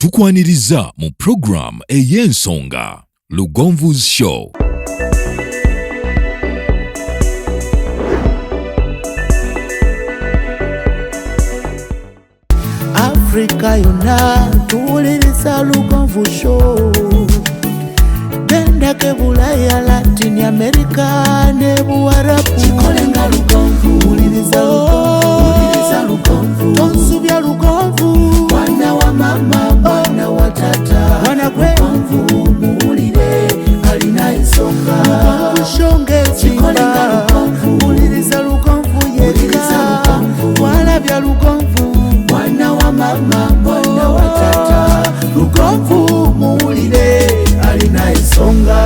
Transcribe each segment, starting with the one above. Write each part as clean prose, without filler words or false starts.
Tukwaniriza mu program ey'ensonga Lugonvu's Show. Afrika yonna tuwuliriza Lugonvu Show. Gendako Bulaya, Latin America ne Buwarabu. Kikolenga Lugonvu, wuliriza Lugonvu, Lugonvu, tonsubya Lugonvu. Mwana wa mama, mwana wa tata, mwana gwe Lugonvu, muwulire alina ensonga. Lugonvu Show ng'ezimba, Lugonvu, wuliriza Lugonvu yekka, walabya Lugonvu. Mwana wa mama, mwana wa tata, Lugonvu muwulire alina ensonga.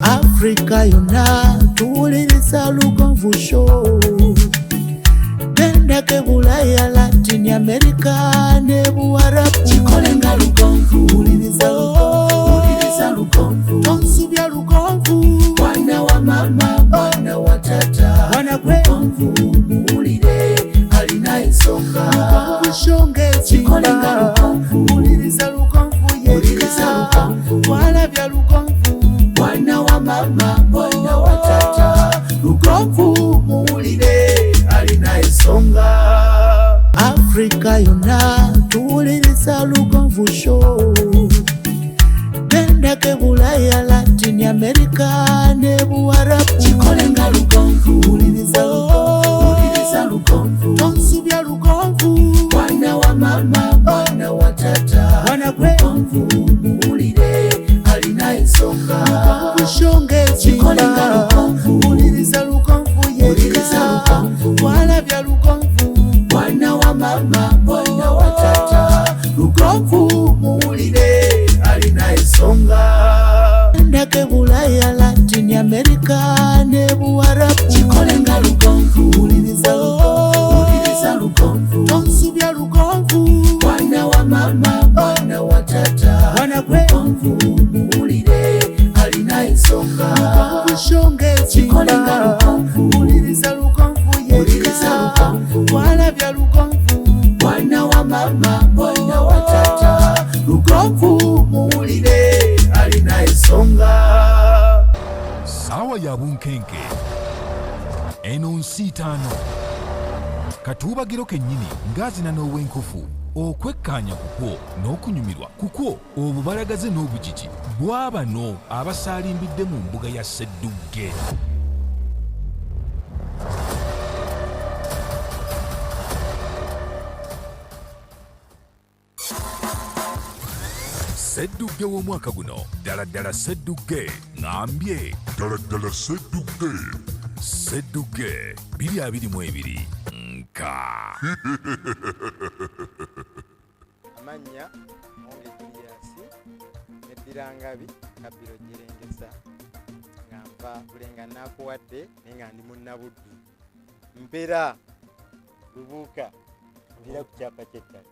Afrika yonna tuwuliriza Lugonvu Show. Gendako Bulaya, Latin America ne Buwarabu. Kikolenga Lugonvu, wuliriza Lugonvu, Lugonvu, tonsubya Lugonvu. Mwana wa mama, mwana wa tata, mwana gwe Lugonvu, muwulire alina ensonga. Lugonvu Show ng'ezimba, Lugonvu, wuliriza Lugonvu yekka, walabya Lugonvu. Mwana wa mama, mwana wa tata, Lugonvu muwulire alina ensonga. Afrika yonna tuwuliriza Lugonvu Show. Gendako Bulaya, Latin America ne Buwarabu. Kikolenga Lugonvu, wuliriza Lugonvu, tonsubya Lugonvu. Mwana wa mama, mwana wa tata, mwana gwe Lugonvu, muwulire alina ensonga. Lugonvu Show ng'ezimba, wuliriza Lugonvu yekka, walabya Lugonvu. Mwana wa mama, mwana wa tata, Lugonvu muwulire alina ensonga. Gendako Bulaya, Latin America ne Buwarabu. Kikolenga Lugonvu, wuliriza Lugonvu, tonsubya Lugonvu. Mwana wa mama, mwana wa tata, mwana gwe Lugonvu, muwulire alina ensonga. Lugonvu Show ng'ezimba, wuliriza Lugonvu yekka, walabya Lugonvu. Mwana wa mama, mwana wa tata, Lugonvu muwulire alina ensonga. Saawa ya bunkenke eno nsiitaano katuubagiro kennyini ng'azina n'ow'enkofu okwekkaanya kukwo n'okunyumirwa kukwo obubalagaze n'obugigi bw'abano abasaalimbidde mu mbuga ya Sseddugge. Sseddugge w'omwaka guno ddala ddala Sseddugge ŋambye ddala ddala Sseddugge. Sseddugge 2022 nka. Amannya Muwonge Julius neddirangabi Kabbiro Jerengesa nga nva Bulenga naakuwadde naye nga ndi munnabuddu mpeera Lubuuka nvira ku kyapa ky'ettaka.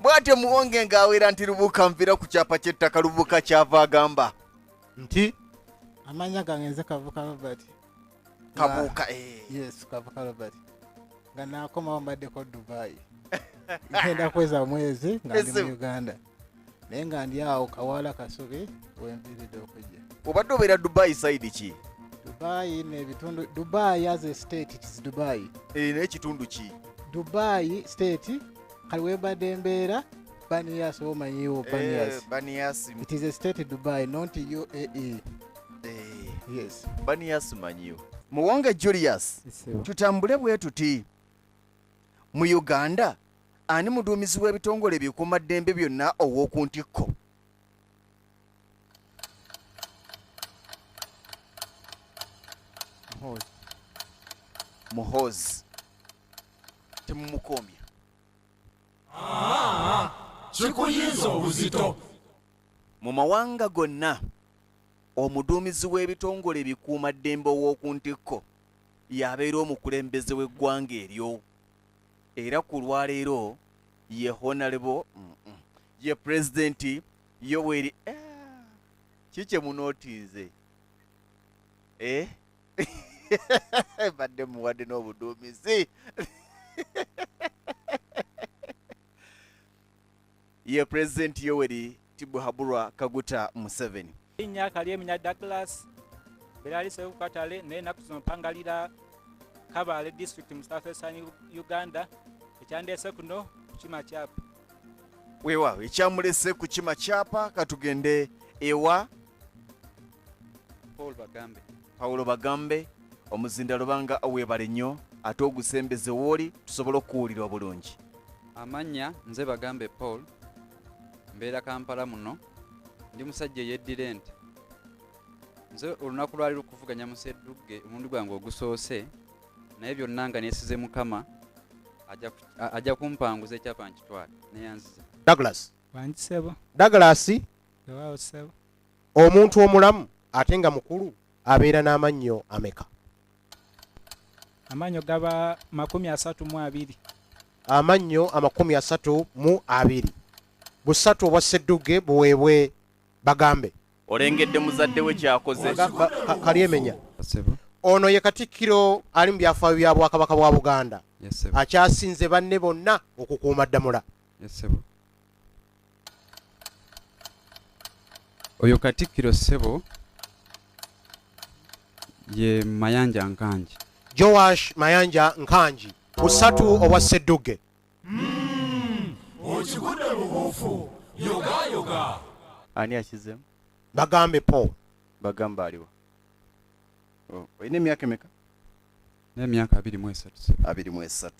Bw'atyo Muwonge ng'awera nti Lubuuka nvira ku kyapa ky'ettaka. Lubuuka kyava agamba nti amannya gange nze Kabuuka Robert. Kabuuka, Yes, Kabuuka Robert. Nga naakomawo mbaddeko Dubai. Ngenda kweza mwezi nga ndi mu Uganda. Naye nga ndi awo Kawala Kasubi wenviiridde okujja. Obadde obeera Dubai side ki? Dubai n'ebitundu, Dubai as a state, it is Dubai. N'ekitundu ki? Dubai state, kale wembadde mbeera Baniyas, omanyiwo Baniyas. Baniyas. It is a state Dubai, not UAE. Yes. Baniyas manyiwo. Muwonge Julius, tutambule bwe tuti. Mu Uganda, ani muduumizi w'ebitongole ebikuumaddembe byonna ow'oku ntikko? Muhoozi. Temumukomya. Kikuyinza obuzito. Mu mawanga gonna, omuduumizi w'ebitongole ebikuumaddembe ow'oku ntikko y'abeera omukulembeze w'eggwanga eryo. Era ku lwaleero ye Honorable ye President Yoweri ki kye munootinze? Badde muwadde n'obuduumizi. Ye President Yoweri Tibuhaburwa Kaguta Museveni. Linnya Kalyemenya Douglas, Beralise Katale, naye ennaku zino mpangalira Kabale district mu South Western Uganda. Ekyandeese kuno kukima kyapa. Weewaawo, ekyamulese kukima kyapa. Katugende ewa Paul Bagambe. Paulo Bagambe, omuzindalo banga weebale nnyo, ate ogusembeze wooli tusobole okuwulira obulungi. Amannya nze Bagambe Paul, mbeera Kampala muno, ndi musajja eyeddira ente. Nze olunaku lwali lukuvuganya mu Sseddugge omulundi gwange ogusoose, naye byonna nga neesize Mukama ajja kumpanguza ekyapa nkitwale, neyanziza. Douglas. Wangi ssebo. Douglas. Weewaawo ssebo. Omuntu omulamu ate nga mukulu abeera n'amannyo ameka? Amannyo gaba 32. Amannyo 32. Busatu obwa Sseddugge buweebwe Bagambe. Olengedde muzadde we kyakoze. Kalyemenya. Ono ye Katikkiro ali mu byafaayo bya Bwakabaka bwa Buganda. Akyasinze banne bonna okukuuma ddamula. Oyo Katikkiro ssebo ye Mayanja Nkangi. Joash Mayanja Nkangi. Busatu obwa Sseddugge. Okigudde bubuufu, yogayoga. Ani akizemu? Bagambe Paul. Bagambe aliwa? Olina emyaka emeka? N'emyaka 23. 23.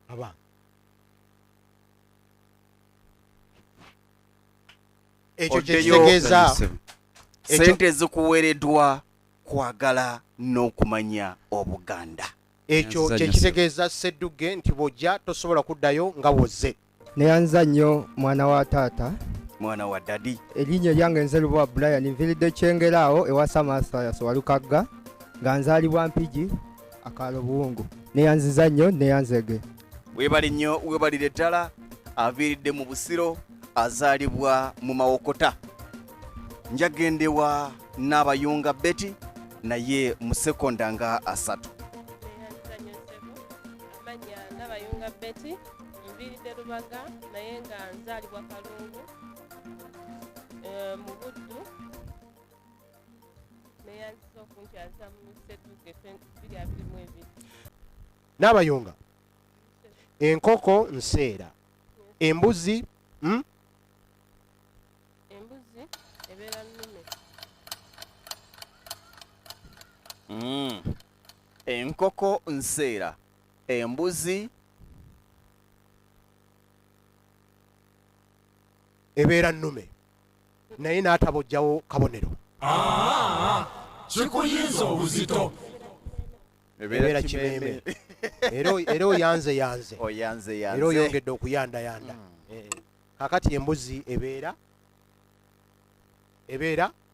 Aba. Ekyo kyekitegeeza sente ezikuweereddwa kwagala n'okumanya Obuganda. Ekyo kyekitegeeza Sseddugge nti bw'ojja tosobola kuddayo nga wozze. Neyanza nnyo mwana wa taata. Mwana wa dadi. Erinnya lyange nze Lubowa Brian, nviiridde Kyengera awo ewa Samasayas Walukagga, nga nzaalibwa Mpigi akaalo Buwungu. Neyanziza nnyo, neyanzege. Weebale nnyo, weebalire ddala. Aviiridde mu Busiro, azaalibwa mu Mawokota. Njagendewa n'Abayunga Betty, naye mu sekonda nga 3. Amannya N'Abayunga Betty, nviiridde Lubaga, naye nga nzaalibwa Kalungu mu Buddu. Neyanziza okunkyaza mu Sseddugge 2022. N'Abayunga, enkoko nseera, embuzi embuzi ebeera nnume. Enkoko nseera, embuzi ebeera nnume, naye n'atabojjawo kabonero. Kikuyinza obuzito. Ebeera kimeeme. Era oyanze yanze. Oyanze yanze. Era oyongedde okuyandayanda. Kakati embuzi ebeera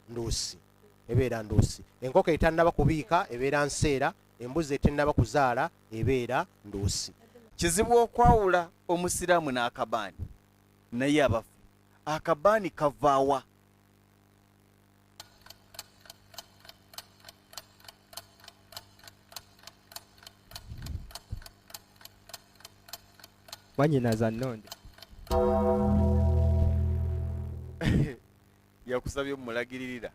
nduusi. Ebeera nduusi. Enkoko etannaba kubiika ebeera nseera, embuzi etannaba kuzaala ebeera nduusi. Kizibu okwawula omusiraamu n'akabaani. Naye abafu, akabaani kavaawa? Mwannyinaza nnonde. Yakusabye omulagiririra.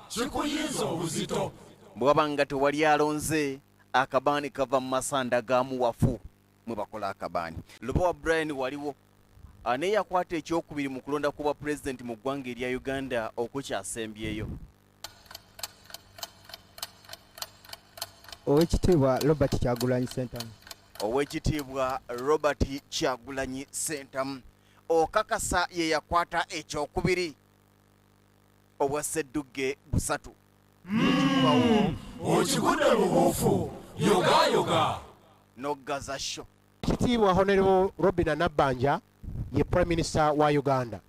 Kikuyinza obuzito. Bw'aba nga tewali alonze, akabaani kava mu masanda ga muwafu mwe bakola akabaani. Lubowa Brian waliwo naye yakwata ekyokubiri mu kulonda ku bwa pulezidenti mu ggwanga erya Uganda okukyasembyeyo. Oweekitiibwa Robert Kyagulanyi Ssentamu. Oweekitiibwa Robert Kyagulanyi Ssentamu. Okakasa ye yakwata ekyokubiri obwa Sseddugge busatu. Okigudde bubuufu, yogayoga. N'oggaza sho. Kitiibwa Honorable Robinah Nabbanja ye Prime Minister wa Uganda.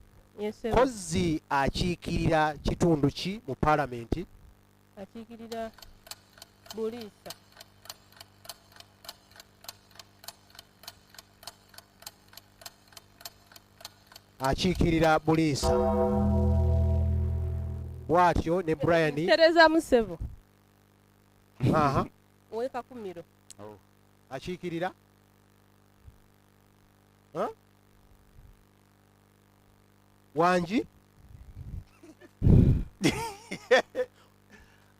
Kozzi akiikirira kitundu ki mu paalamenti? Akiikirira Buliisa. Akiikirira Buliisa. Bw'atyo ne Brian. Tereza Musevo. Aha. Owe Kakumiro. Oh. Akiikirira? Huh? Wangi?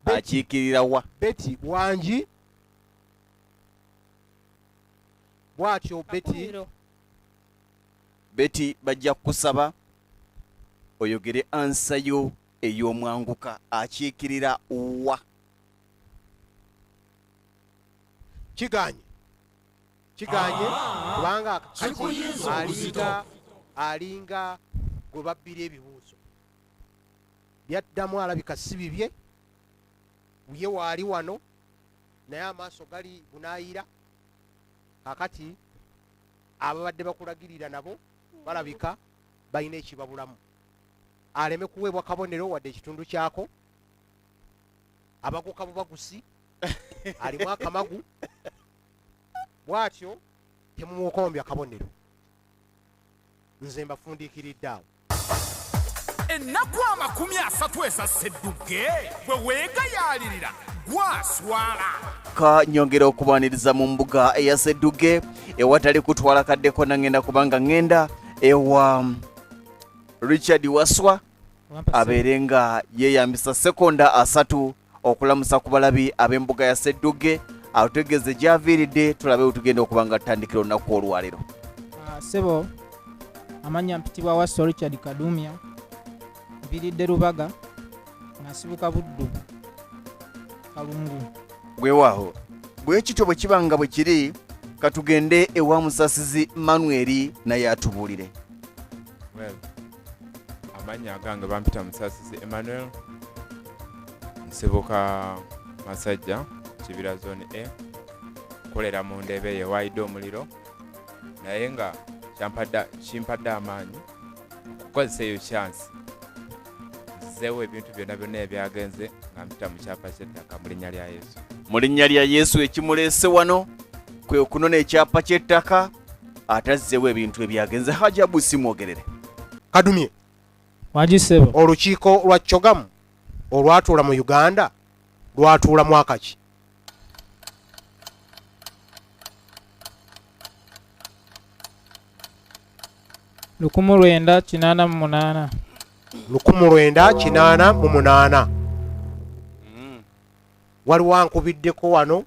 Akiikirira wa? Betty Wangi. Bw'atyo Betty. Betty bajja kukusaba oyogere ansa yo ey'omwanguka. Akiikirira wa? Kiganye. Kiganye kubanga alinga gwe babbira ebibuuzo. Byaddamu alabika si bibye. Ye waali wano naye amaaso gali bunaayira. Kaakati ababadde bakulagirira nabo balabika balina ekibabulamu. Aleme kuweebwa kabonero wadde ekitundu kyako. Abaguka bubagusi alimu akamagu. Bw'atyo temumukombya kabonero. Nze mbafundiikiridde awo. Ennaku 30 eza Sseddugge bwe weegayaalirira gwaswala. Ka nyongera okubaniriza mu mbuga eya Sseddugge ewatali kutwala kaddeko nangenda kubanga ngenda ewa Richard Waswa abeere nga yeeyambisa sekonda 3 okulamusa ku balabi ab'embuga ya Sseddugge atutegeeze gy'aviiridde tulabe we tugenda okuba nga tutandikira olunaku olwaleero. Ssebo, amannya mpitibwa Waswa Richard Kadumya, nviiridde Lubaga, nasibuka Buddu Kalungu. Weewaawo, bwe kityo bwe kiba nga bwe kiri, katugende ewa Musasizi Manuel naye atubuulire. Well, amannya agange bampita Musasizi Emmanuel, nsibuka Masajja, Kibira Zone A, nkolera mu Ndeebe eyo ewayidde omuliro, naye nga kimpadde amaanyi okukozesa eyo chance nzizeewo ebintu byonna byonna ebyagenze nga mpita mu kyapa ky'ettaka mu linnya lya Yesu. Mu linnya lya Yesu ekimuleese wano kwe okunona ekyapa ky'ettaka atazzeewo ebintu ebyagenze. Haji Abu simwogerere. Kadumye. Wangi ssebo. Olukiiko lwa Chogamu olwatuula mu Uganda lwatuula mwaka ki? Lukumu lwenda kinaana mu munaana. Lukumu lwenda kinaana mu munaana. Waliwo ankubiddeko wano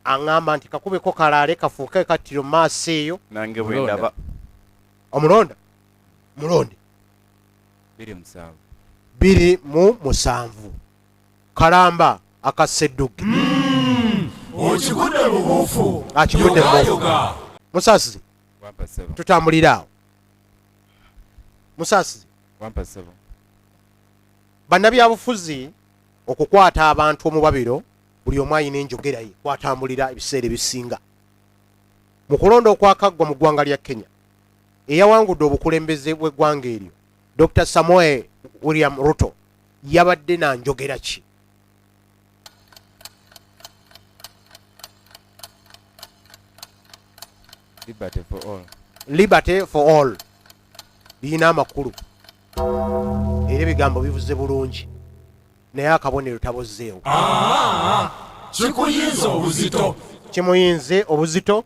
aŋŋamba nti kakubeko kalaale kafuuke kattiro mu maaso eyo. Nange bwe ndaba. Omulonda? Mulonde. 27. 27. Kalamba aka Sseddugge. Okigudde mu buufu. Akigudde mu buufu. Musasizi. Tutambulira awo. Musasizi. Bannabyabufuzi okukwata abantu omubabiro buli omu alina enjogera ye kwatambulira ebiseera ebisinga. Mu kulonda okwakaggwa mu ggwanga lya Kenya, eyawangudde obukulembeze bw'eggwanga eryo, Dr. Samoei William Ruto, yabadde na njogera ki? Liberty for all. Liberty for all. Birina amakulu. Era ebigambo bivuze bulungi. Naye akabonero tabozzeewo. Kikuyinza obuzito. Kimuyinze obuzito.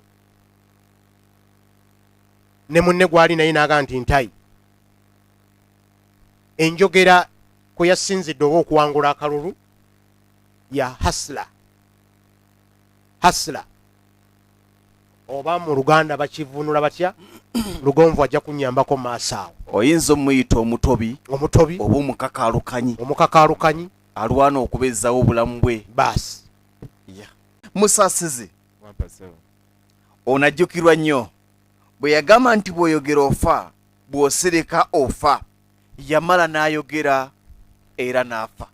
Ne munne gwali naye n'agamba nti ntayi. Enjogera kwe yasinzidde oba okuwangula akalulu ya hasla. Hasla. Oba mu Luganda bakivunula batya? Lugonvu ajja kunnyambako mu maaso awo. Oyinza omuyita omutobi, omutobi oba omukakaalukanyi. Omukakaalukanyi. Alwana okubeezaawo obulamu bwe. Baasi. Yeah. Musasizi. Onajjukirwa nnyo bwe yagamba nti bw'oyogera ofa, bw'osirika ofa. Yamala n'ayogera era n'afa.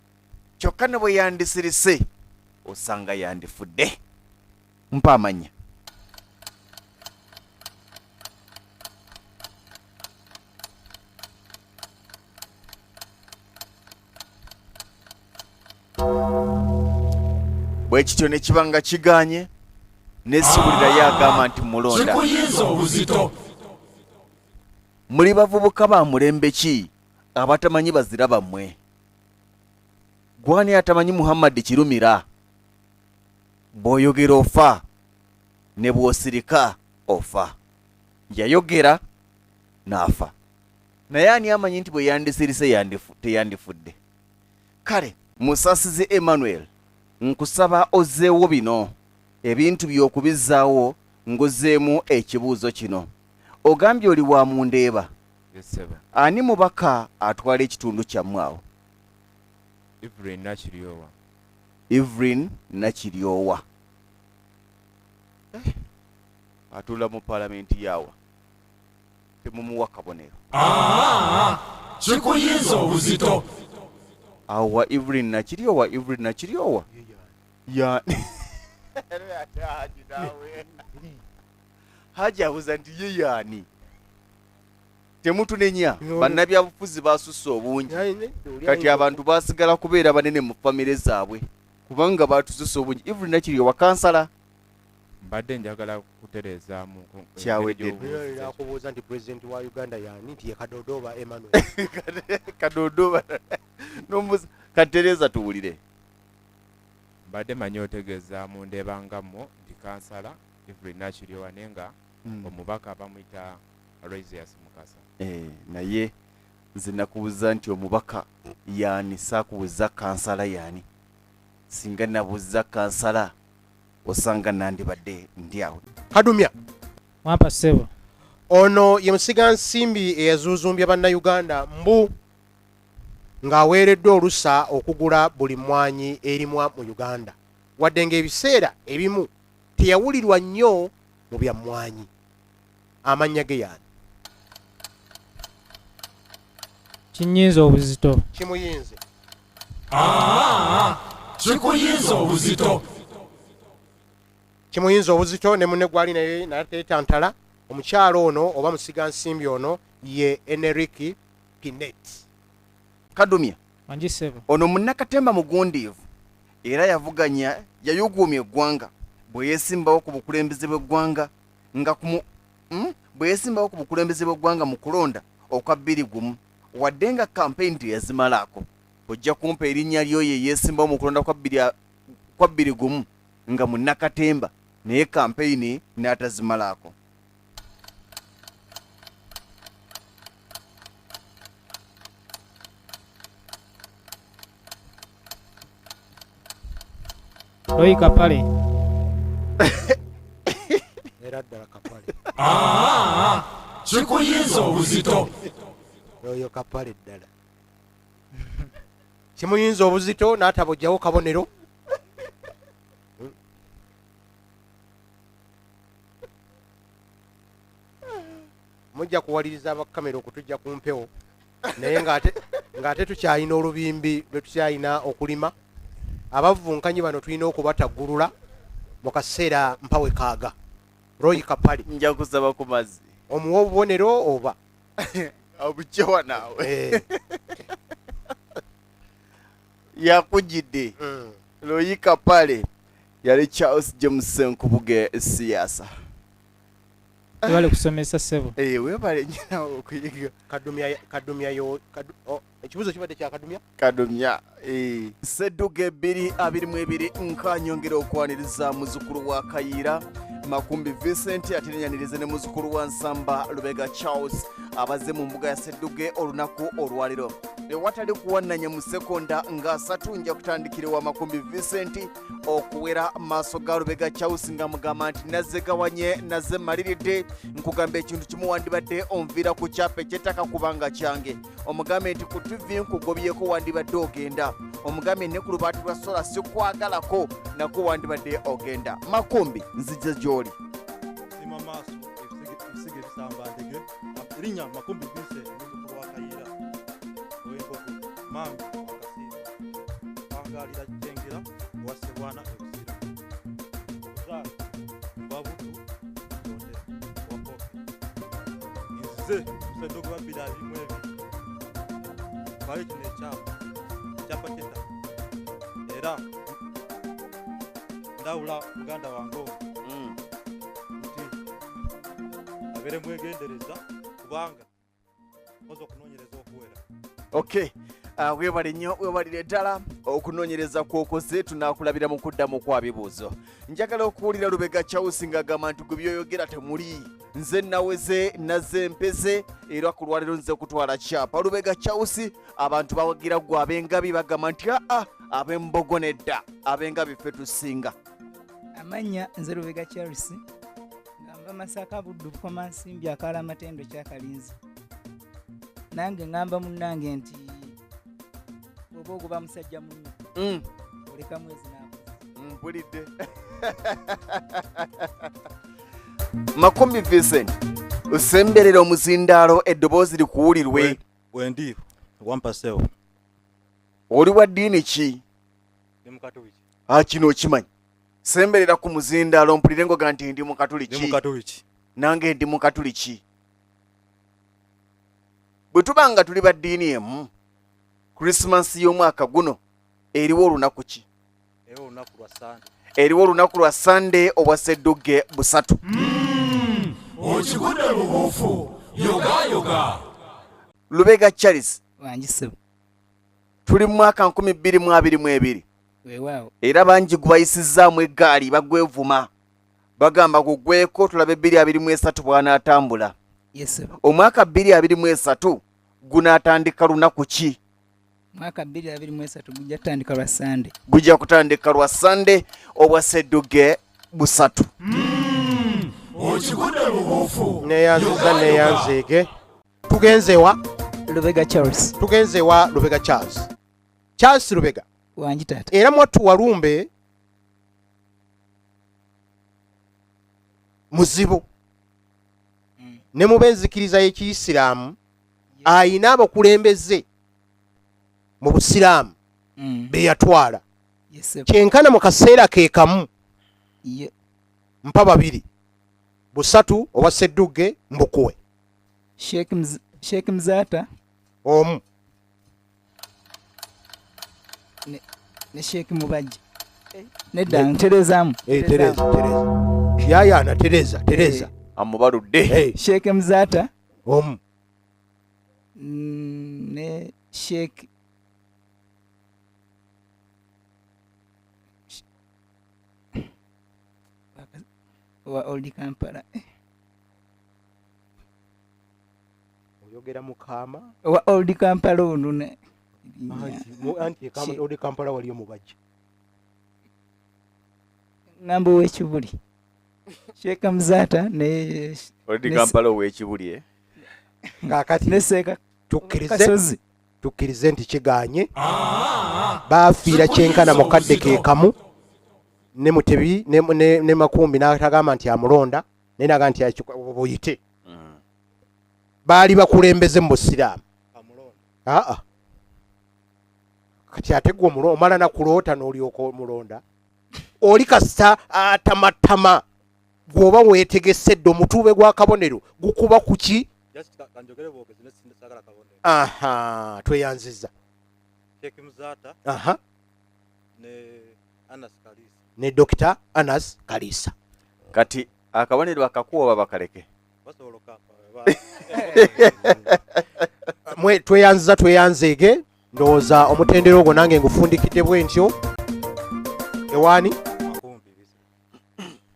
Kyokka ne bwe yandisirise osanga yandifudde. Mpa amannya. Bwe kityo ne kiba nga kigaanye, ne siwulirayo agamba nti mulonda. Kikuyinza obuzito. Muli bavubuka ba mulembe ki abatamanyi bazira bammwe? Gwani atamanyi Muhammad Kirumira? Bw'oyogera ofa, ne bw'osirika ofa. Yayogera n'afa, naye ani amanyi nti bwe yandisirise teyandifudde? Kale Musasizi Emmanuel, nkusaba ozzeewo bino ebintu by'okubizzaawo ng'ozzeemu ekibuuzo kino. Ogambye oli wa mu Ndeeba. Ani mubaka atwala ekitundu kyammwe awo? Evelyn Nakiryowa. Evelyn Nakiryowa atuula mu paalamenti yawa? Temumuwa kabonero. Kikuyinza obuzito. Awo wa Evelyn Nakiryowa, Evelyn Nakiryowa ya Haji abuuza nti ye yaani? Temutunenya, bannabyabufuzi basusse obungi. Kati abantu basigala kubeera banene mu famire zaabwe kubanga batususse obungi. Evelyn Nakiryowa kansala. Mbadde njagala kutereezaamu Kyawedde. Akubuuza nti president wa Uganda yaani, nti ye Kadodoba Emmanuel. Kadodoba nomubuuza. Katereeza tuwulire. Mbadde manyi otegeeza mu Ndeeba nga mmwo nti kansala Evelyn Nakiryowa, naye nga omubaka bamuyita Aloysius Mukasa. Naye nze nakubuuza nti omubaka yaani, saakubuuza kansala yaani. Singa nabuuza kansala osanga nandibadde ndi awo. Kadumya. Wampa ssebo. Ono ye musigansimbi eyazuuzumbya bannayuganda mbu ng'aweereddwa olusa okugula buli mmwanyi erimwa mu Uganda, wadde ng'ebiseera ebimu teyawulirwa nnyo mu bya mmwanyi. Amannya ge yaani? Kinyinza obuzito. Kimuyinze. Kikuyinza obuzito. Kimuyinza obuzito ne munne gwali naye nateetantala. Omukyalo ono oba musigansimbi ono ye Enrique Pinet. Kadumya. Wangi ssebo. Ono munnakatemba mugundiivu era yavuganya yayuguumya eggwanga bwe yeesimbawo ku bukulembeze bw'eggwanga nga bwe yeesimbawo ku bukulembeze bw'eggwanga mu kulonda okwa 2001, wadde nga kampeyini teyazimalaako. Ojja kumpa erinnya ly'oyo eyeesimbawo mu kulonda kwa 2001 nga munnakatemba naye kampeyini n'atazimalaako. Roy Kapale. Era ddala Kapale. Kikuyinza obuzito. Oyo Kapale ddala. Kimuyinza obuzito n'atabojjawo kabonero. Mujja kuwaliriza abakamera okutujja ku mpewo, naye ng'ate tukyalina olubimbi lwe tukyalina okulima. Abavunkanyi bano tulina okubataggulula mu kaseera mpawe kaaga. Roy Kapale. Nja kusaba ku mazzi. Omuwa obubonero oba? Obuggyewa naawe. Yakujjidde. Roy Kapale yali Charles James Ssenkubuge siasa. Webale kusomesa ssebo. Webale nnyo okuyiga. Kadumya yo, ekibuuzo kibadde kya Kadumya? Kadumya. Ssedduga 222 nkanyongera okwaniriza muzzukulu wa Kayiira Makumbi Vincent, ate nenyanirize ne muzzukulu wa Nsamba Lubega Charles abazze mu mbuga ya Ssedduge olunaku olwaleero. Ewatali kuwannanya mu sekonda nga 3 nja kutandikira wa Makumbi Vincent okuwera maaso ga Lubega Charles nga mugamba nti nazze gawanye, nazze maliridde. Nkugamba ekintu kimu, wandibadde onviira ku kyapa eky'ettaka kubanga kyange. Omugambe nti ku TV nkugobyeko wandibadde ogenda. Omugambe ne ku lubaati lwa sola sikwagalako nako wandibadde ogenda. Makumbi nzija gy'oli. Sima maaso ebisige ebisamba ndege. Erinnya Makumbi Vincent, muzzukulu wa Kayiira ow'Embogo, Mambi wa Kasiima, Wangalira Kyengera owa Ssebwana e Busiro, Obuzaale Babutu Kyotera owa Pooke. Nzize Ssedduga wa 2022 twale kino ekyapa ky'ettaka, era ndawula muganda wange ono nti abeere mwegendereza kubanga Okay. Webale nnyo, webalire ddala okunoonyereza kw'okoze, tunaakulabira mu kuddamu kwa bibuuzo. Njagala okuwulira Lubega Charles ng'agamba nti gwe byoyogera temuli, nze naweze nazze mpeze era ku lwaleero nze kutwala kyapa. Lubega Charles, abantu bawagira gwe ab'engabi bagamba nti aa ab'embogo nedda, ab'engabi ffe tusinga. Amannya nze Lubega Charles, nga nva Masaka Buddu Bukomansimbi akaala Amatendo Kyakalinzi. Nange ŋŋamba munnange nti bw'oba ogoba musajja munno oleka mwezi n'akoze. Mpulidde. Makumbi Vincent, osemberera omuzindaalo eddoboozi likuwulirwe. Wendi wampasewo. Oli wa ddiini ki? Ndi Mukatuliki. Kino okimanyi. Semberera ku muzindaalo mpulire ngoga nti ndi Mukatuliki. Ndi Mukatuliki. Nange ndi Mukatuliki. Bwe tuba nga tuli ba ddiini emu, Christmas y'omwaka guno eriwo olunaku ki? Eriwo olunaku lwa Sunday. Eriwo olunaku lwa Sunday obwa Sseddugge busatu. Okigudde bubuufu, yogayoga. Lubega Charles. Wangi ssebo. Tuli mu mwaka 2022. Weewaawo. Era bangi gubayisizzaamu eggaali bagwevuma. Bagamba gugweko tulabe 2023 bw'anaatambula. Yes, ssebo. Omwaka 2023 gunaatandika lunaku ki? Mwaka 2023 gujja kutandika lwa Sunday. Gujja kutandika lwa Sunday obwa Sseddugge busatu. Okigudde bubuufu. Neeyanziza neeyanzeege. Tugenze wa? Lubega Charles. Tugenze wa Lubega Charles. Charles Lubega. Wangi taata. Era mwattu Walumbe muzibu. Ne mu b'enzikiriza y'Ekiyisiraamu ayina abakulembeze mu Busiraamu be yatwala. Kyenkana mu kaseera ke kamu mpa babiri busatu obwa Sseddugge mbukuwe. Sheikh Mzaata omu ne Sheikh Mubajje. Nedda nterezaamu. Tereza, tereza. Yayaana, tereza, tereza. Amubaludde. Sheikh Mzaata omu ne Sheikh wa Old Kampala. Oyogera mukama wa Old Kampala ono ne anti Old Kampala waliyo Mubajje. Ngambo w'Ekibuli. Sheikh Mzaata ne Old Kampala ow'Ekibuli, Kaakati ne Seeka tukkirize tukkirize nti kiganye. Baafiira kyenkana mu kadde ke kamu ne Mutebi ne Makumbi n'atagamba nti amulonda naye n'agamba nti buyite. Baali bakulembeze mu Busiraamu. Aa. Kati ate gwe omala nakuloota n'olyoka omulonda. Oli kasita atamatama gw'oba weetegese dda omutuube gw'akabonero gukuba ku ki? Aha, tweyanzizza. Sheikh Mzaata. Aha. Ne Anas Kalisa. Ne Dr. Anas Kalisa. Kati akabonero akakuwa oba bakaleke? Basobola okampa. Mwe tweyanziza tweyanzeege, ndowooza omutendera ogwo nange ngufundikidde bwe ntyo. Ewaani?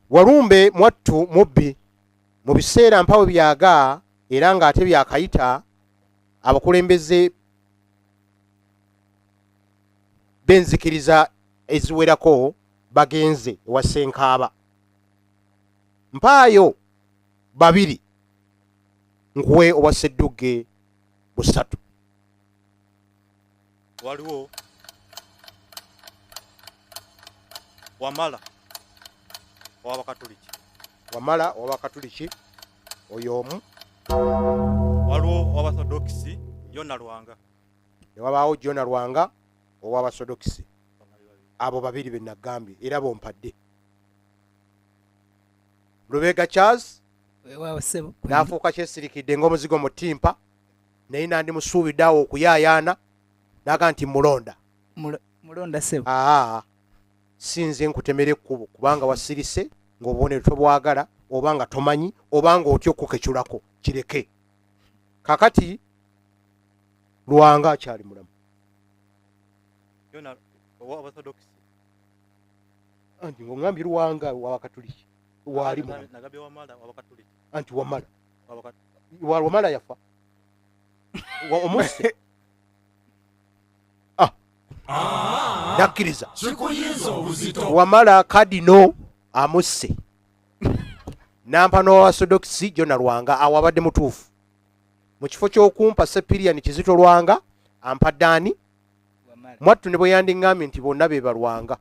Walumbe mwattu mubbi mu biseera mpawe byaga era ng'ate byakayita abakulembeze b'enzikiriza eziwerako bagenze ewa Ssenkaaba. Mpaayo babiri nkuwe obwa Sseddugge busatu. Waliwo Wamala ow'Abakatuliki. Wamala ow'Abakatuliki oyo omu. Waliwo ow'Abasodokisi Jona Lwanga. Ne wabaawo Jona Lwanga ow'Abasodokisi. Abo babiri be nagambye era bompadde. Lubega Charles Weewaawo ssebo. N'afuuka kyesirikidde ng'omuzigo mu ttimpa, naye nandimusuubidde awo okuyaayaana n'agamba nti mulonda. Mulonda ssebo. Aa, si nze nkutemera ekkubo kubanga wasirise ng'obubonero tobwagala oba nga tomanyi oba ng'otya okukeculako kireke. Kaakati Lwanga akyali mulamu. Yona owa Orthodox. Anti ng'oŋŋambye Lwanga w'Abakatuliki waali mulamu. Nagambye Wamala w'Abakatuliki. Anti Wamala. Wamala yafa. Omusse. Ah. Nakkiriza. Kikuyinza obuzito. Wamala kadino amusse. Nampa n'Owaorthodox Jona Lwanga, awo abadde mutuufu. Mu kifo ky'okumpa Sepiriani Kizito Lwanga, ampadde ani? Mwattu ne bwe yandiŋŋambye nti bonna be balwanga,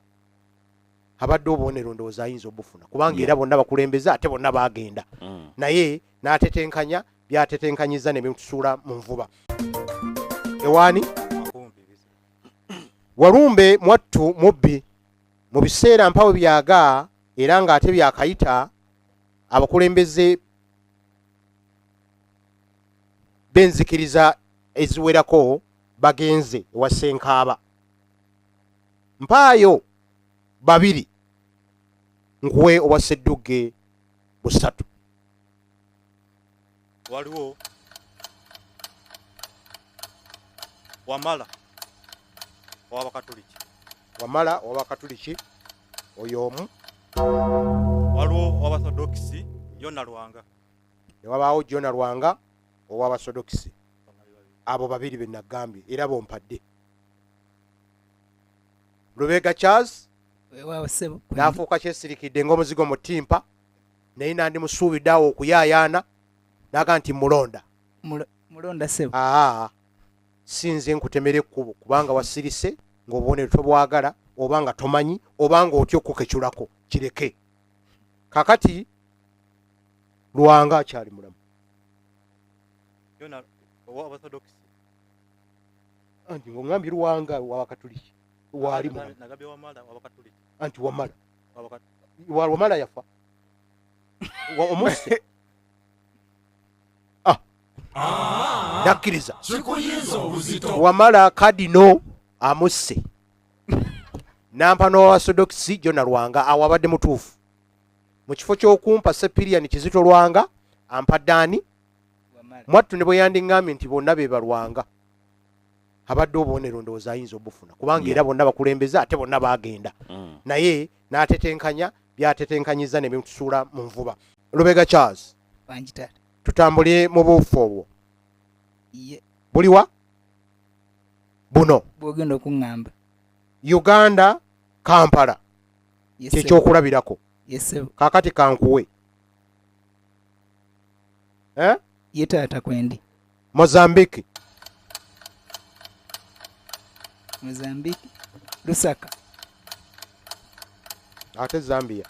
abadde obubonero ndowooza ayinza obufuna, kubanga era bonna bakulembeze ate bonna baagenda. Naye n'atetenkanya byatetenkanyiza ne bimutusuula mu nvuba. Ewaani? Walumbe mwattu mubbi. Mu biseera mpawe byaga era ng'ate byakayita, abakulembeze b'enzikiriza eziwerako bagenze ewa Ssenkaaba. Mpaayo babiri nkuwe obwa Sseddugge busatu. Waliwo Wamala ow'Abakatuliki. Wamala ow'Abakatuliki oyo omu. Waliwo ow'Abaorthodox Yona Lwanga. Ne wabaawo Jona Lwanga ow'Abasodokisi. Abo babiri be nagambye era bompadde. Lubega Charles Weewaawo ssebo. n'afuuka kyesirikidde ng'omuzigo mu ttimpa, naye nandimusuubidde awo okuyaayaana n'aga nti mulonda. Mulonda ssebo. Aa, si nze nkutemera ekkubo, kubanga wasirise ng'obubonero tobwagala, oba nga tomanyi, oba ng'otya okukeculako, kireke. Kakati Lwanga akyali mulamu. Yona owa Orthodox. Anti ng'oŋŋambye Lwanga w'Abakatuliki waali mulamu. Nagambye Wamala w'Abakatuliki. Anti Wamala. Wamala yafa. Omusse. Ah. Nakkiriza. Kikuyinza obuzito. Wamala kadino amusse. Nampa n'Owaorthodox Jona Lwanga, awo abadde mutuufu. Mu kifo ky'okumpa Sepiriani Kizito Lwanga, ampadde ani? Mwattu ne bwe yandiŋŋambye nti bonna be balwanga, abadde obubonero ndowooza ayinza obufuna, kubanga era bonna bakulembeze ate bonna baagenda. Naye n'atetenkanya byatetenkanyiza ne bimutusuula mu nvuba. Lubega Charles, Wangi taata. tutambule mu buufu obwo. Ye. Buliwa buno? Bw'ogenda okuŋŋamba. Uganda, Kampala. Yes, Kyekyokulabirako. Yes, sir. Kaakati kankuwe. Eh? Ye taata kwendi. Mozambique. Mozambique. Lusaka. Ate Zambia.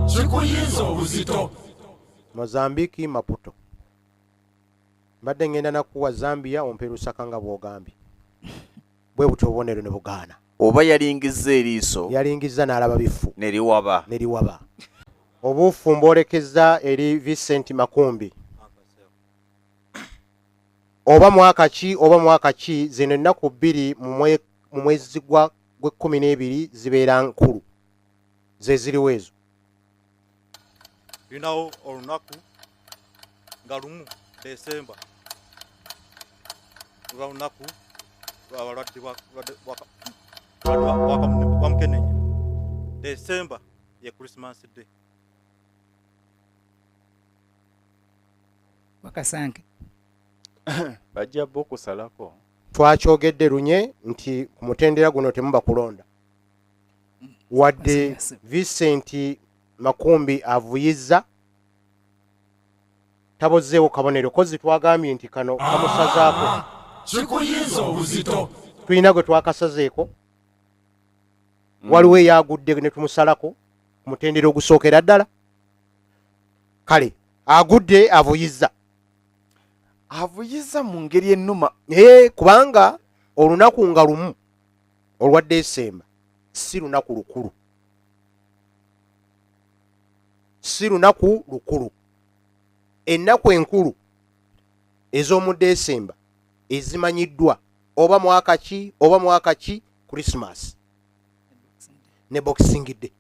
Kikuyinza obuzito. Mozambique, Maputo. Mbadde ngenda nakuwa Zambia ompe Lusaka nga bw'ogambye. Bwe butyo obubonero ne bugaana. Oba yalingizza eriiso. Yalingizza n'alaba bifu. Ne liwaba. Ne liwaba. Obuufu mbwolekeza eri Vincent Makumbi. Oba mwaka ki, oba mwaka ki, zino ennaku bbiri mu mwezi gw'ekkumi n'ebiri zibeera nkulu. Ze ziriwo ezo. Tulinawo olunaku nga 1 Desemba luba lunaku lw'abalwadde bwa mukenenya. Desemba ye Christmas Day. Wakasanke. Bajja bo okusalako. Twakyogedde lunye nti ku mutendera guno temuba kulonda. Wadde Vincent Makumbi avuyizza tabozzeewo kabonero, kozi twagambye nti kano kamusazaako. Kikuyinza obuzito. Tulina gwe twakasazeeko. Waliwo eyagudde ne tumusalako ku mutendera ogusookera ddala. Kale agudde avuyizza. Avuyizza mu ngeri ennuma. Kubanga olunaku nga 1 olwa Desemba si lunaku lukulu. Si lunaku lukulu. Ennaku enkulu ez'omu Desemba ezimanyiddwa oba mwaka ki, oba mwaka ki, Christmas ne Boxing Day.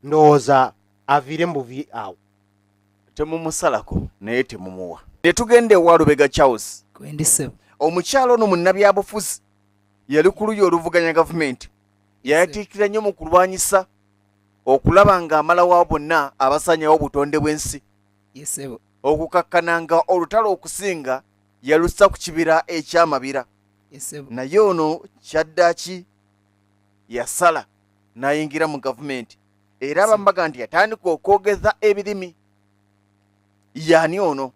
Ndowooza Aviire mu buvi awo. Temumusalako naye temumuwa. Ne tugenda ewa Lubega Charles. Kwendi ssebo. Omukyala ono munnabyabufuzi yali ku luyi oluvuganya gavumenti. Yayatiikira nnyo mu kulwanyisa okulaba ng'amalawo bonna abasaanyawo obutonde bw'ensi. Yes ssebo. Okukakkana nga olutalo okusinga yalussa ku kibira eky'Amabira. Yes ssebo. Naye ono kyaddaaki yasala n'ayingira mu gavumenti era abamu bagamba nti yatandika okwogeza ebirimi. Y'ani ono?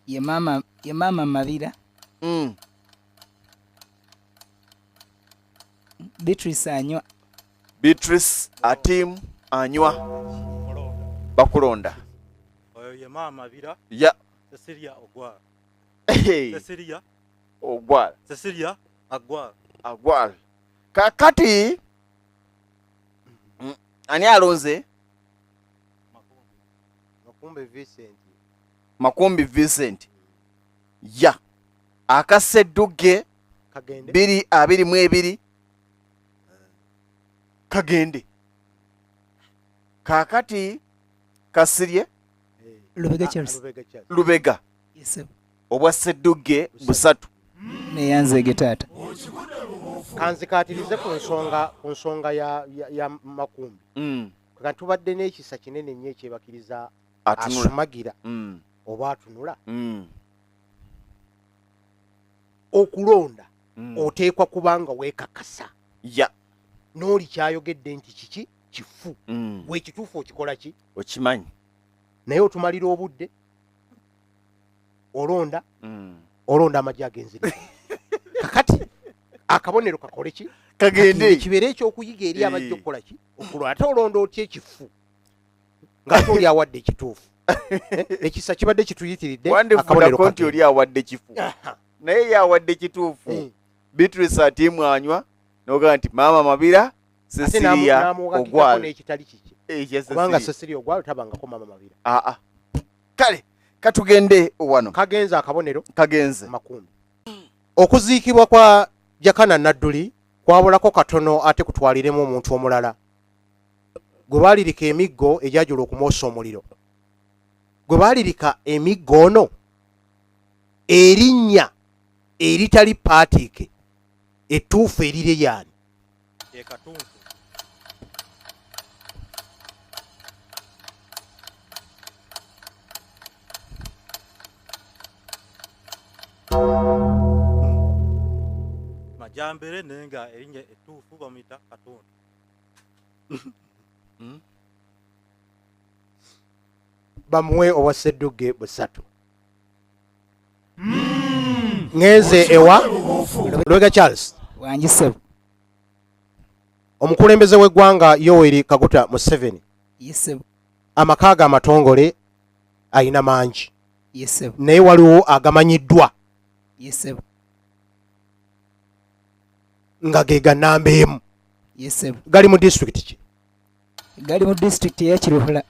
Ye maama Mabira. Beatrice Anywa. Beatrice Atim Anywa. Bakulonda. Oyo ye maama Mabira. Ya. Cecilia Ogwal. Hey. Cecilia Ogwal. Cecilia Agwal. Agwal. Kakati ani alonze? Makumbi Vincent. Makumbi Vincent. Ya. Akasedduge Kagende. 222 Kagende. Kakati Kasirye Lubega Charles. Lubega. Yes sir. Obwa Ssedduge busatu. Neyanzeege taata. Kanzikaatirize ku nsonga ya Makumbi. Kati tubadde n'ekisa kinene nnyo ekyebakiriza Atunula. asumagira oba atunula. Okulonda oteekwa kubanga weekakasa. Ya. N'oli kyayogedde nti kiki kifu. Gwe ekituufu okikola ki? Okimanyi. Naye otumalira obudde olonda olonda amagye ag'enzirika. Kakati akabonero kakole ki? Kagende. Kati kibeere ekyokuyiga eri abajja okukola ki? Okulonda. Ate olonda otya ekifu? Ng'ate oli awadde ekituufu. Ekisa kibadde kituyitiridde, Wandifundako akabonero nti kagende. oli awadde kifu. Naye ye awadde kituufu. Beatrice Atim Anywa n'ogamba nti Maama Mabira, Ate Cecilia n'amuwagikako Ogwal. n'ekitali kiki. Ekya Kubanga Cecilia. Cecilia Ogwal tabangako Maama Mabira. Aa. Kale katugende wano. Kagenze akabonero. Kagenze. Makumbi. Okuziikibwa kwa Jakana Nadduli kwabulako katono ate kutwaliremu omuntu omulala. Gwe baalirika emiggo egyajula okumwosa omuliro. Gwe baalirika emiggo ono erinnya eritali paatiike ettuufu erire yaani? Ye Katuntu. Majambere naye nga erinnya ettuufu bamuyita Katuntu. Bamuwe obwa Ssedduge busatu. Ngenze ewa Lubega Charles. Wangi ssebo. Omukulembeze w'eggwanga Yoweri Kaguta Museveni. Yes ssebo. Amaka ge amatongole ayina mangi. Yes ssebo. Naye waliwo agamanyiddwa. Yes ssebo. Nga ge ga namba emu. Yes ssebo. Gali mu disitulikiti ki? Gali mu disitulikiti ey'e Kiruhura.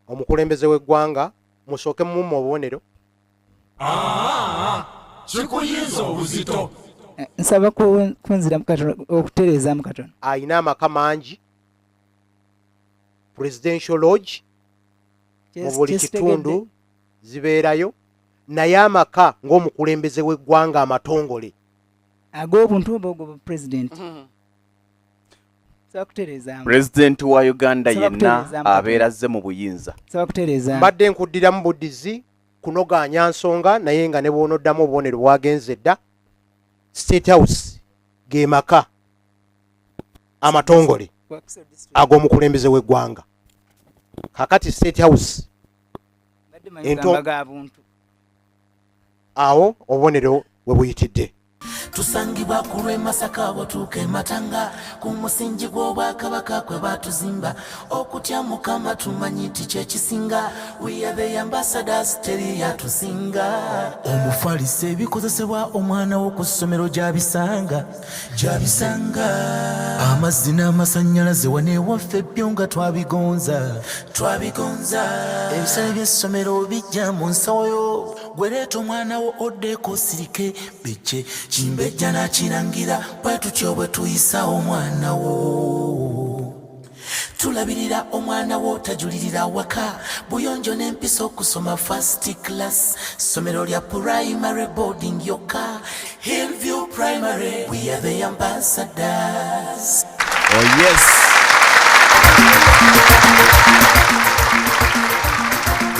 Omukulembeze w'eggwanga musooke mumumme obubonero. Kikuyinza obuzito. Nsaba kunziramu katono, okutereezaamu katono. Ayina amaka mangi, Presidential Lodge mu buli Kyesitegedde. kitundu zibeerayo, naye amaka ng'omukulembeze w'eggwanga amatongole. Ag'obuntu oba ogwo president? Nsaba kutereezaamu. President wa Uganda Nsaba yenna kutereezaamu katono. abeera azze mu buyinza. Nsaba kutereezaamu. Mbadde nkuddiramu buddizi kunogaanya nsonga, naye nga ne bw'onoddamu obubonero bwagenze dda. State House ge maka amatongole ag'omukulembeze w'eggwanga. Kaakati State House Mbadde manyi gamba ga buntu. Awo obubonero we buyitidde. Tusangibwa ku lw'e Masaka bw'otuuka e Matanga, ku musingi gw'Obwakabaka kwe baatuzimba. Okutya Mukama tumanyi nti kye kisinga. We are the ambassadors, teri yatusinga. Omufaliso ebikozesebwa omwana wo ku ssomero gy'abisanga, gy'abisanga. Amazzi n'amasannyalaze wano ewaffe byo nga twabigonza, twabigonza. Ebisale by'essomero bijja mu nsawo yo. Gwe leeta omwana wo oddeko osirike bijje. Kimbejja n'akirangira bwe tutyo bwe tuyisa omwana wo. Tulabirira omwana wo tajulirira waka. Buyonjo n'empisa okusoma first class. Ssomero lya primary boarding yokka. Hillview Primary, we are the ambassadors. Oh yes.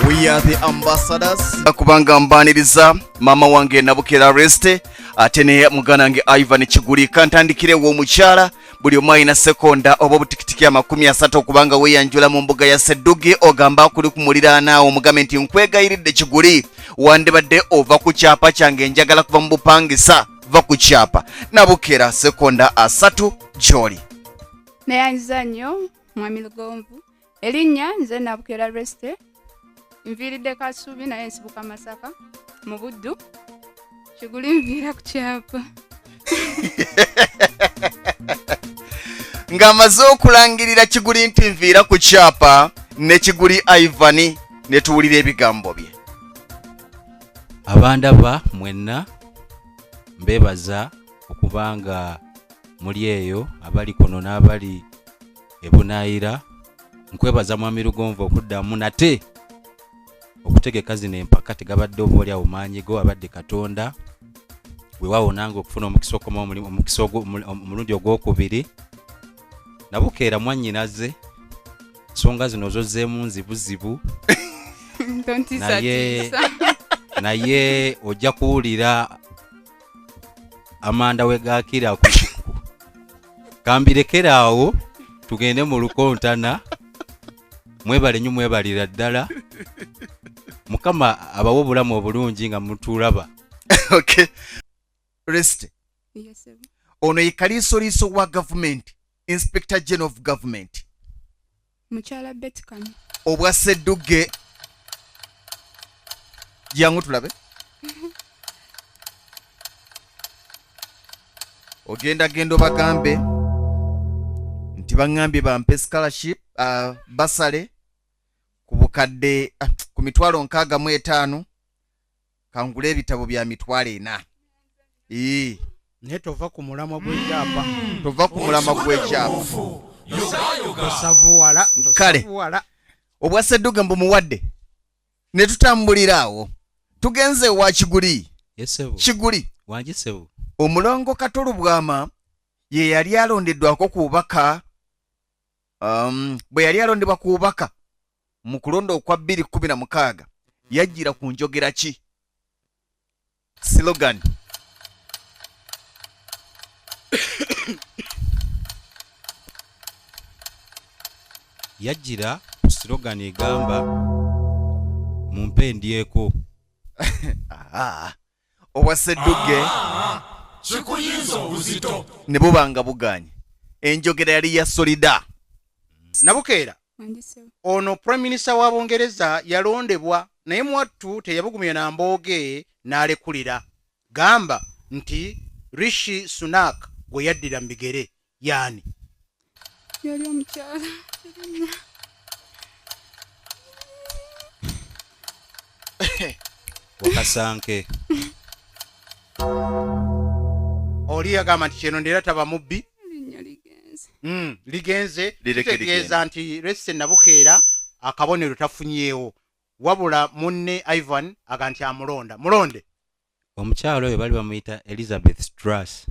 We are the ambassadors. Kubanga mbaniriza maama wange Nabukera Reste ate ne muganda wange Ivan Kiguli. Kantandikirewo omukyala buli omu alina sekonda oba obutikitiki 30 okubanga weeyanjula mu mbuga ya Ssedduge, ogamba kuli ku muliraanaawo omugambe nti nkwegayiridde Kiguli, wandibadde ova ku kyapa kyange, njagala kuva mu bupangisa, va ku kyapa. Nabukera sekonda 30 gy'oli. Neyanziza nnyo Mwami Lugonvu. Erinnya nze Nabukera Reste, nviiridde Kasubi naye nsibuka Masaka mu Buddu. Kiguli nviira ku kyapa. Ng'amaze okulangirira Kiguli nti nviira ku kyapa, ne Kiguli Ivan ne tuwulira ebigambo bye. Abandaba mwenna mbeebaza okubanga muli eyo, abali kuno n'abali ebunaayira. Nkwebaza Mwami Lugonvu okuddamu nate okutegeka zino empaka. Tegabadde oba oli awo maanyi go, abadde Katonda. Weewaawo nange okufuna omukisa okukoma omukisa omulundi ogwokubiri. Nabukeera mwannyinaze, nsonga zino zozzeemu nzibuzibu. Tontiisatiisa. Naye ojja kuwulira amanda we gaakira kambirekere awo tugende mu lukontana. Mwebale nnyo, mwebalira ddala. Mukama abawe obulamu obulungi nga mutulaba. Okay. Rest. Yes, sir. Ono ye kaliisoliiso wa gavumenti, Inspector General of Government. Mukyala Betty Kamya. Obwa Ssedugge. Jangu tulabe. Ogenda genda obagambe nti baŋŋambye bampe scholarship, basale ku bukadde, ku mitwalo 65, kangule ebitabo bya mitwalo 4. Ee. Naye tova ku mulamwa gw'ekyapa. Tova ku mulamwa gw'ekyapa. Tosavuwala, Kale. tosavuwala. Obwa Ssedduge mbumuwadde. Ne tutambulira awo. Tugenze ewa Kiguli. Yes, sebo. Kiguli. Wangi sebo. Omulongo Kato Lubwama ye yali alondeddwako ku bubaka, bwe yali alondebwa ku bubaka mu kulonda okwa bbiri kkumi na mukaaga, yajjira ku njogera ki? Slogan. Yajjira ku slogan egamba mumpe ndyeko. Obwa Ssedugge Kikuyinza obuzito. Ne buba nga bugaanye. Enjogera yali ya Solida. Nabukeera. Ono Prime Minister wa Bungereza yalondebwa naye mwattu teyabugumya na mbooge n'alekulira. Gamba nti Rishi Sunak gwe yaddira mu bigere yaani? Yali omukyala. Wakasanke. Oli yagamba nti kyeno ndera taba mubbi. Linnya ligenze. Ligenze. Lireke Kitegeeza ligende. nti Reste Nabukeera akabonero tafunyeewo. Wabula munne Ivan aga nti amulonda. Mulonde. Omukyala oyo bali bamuyita Elizabeth Truss.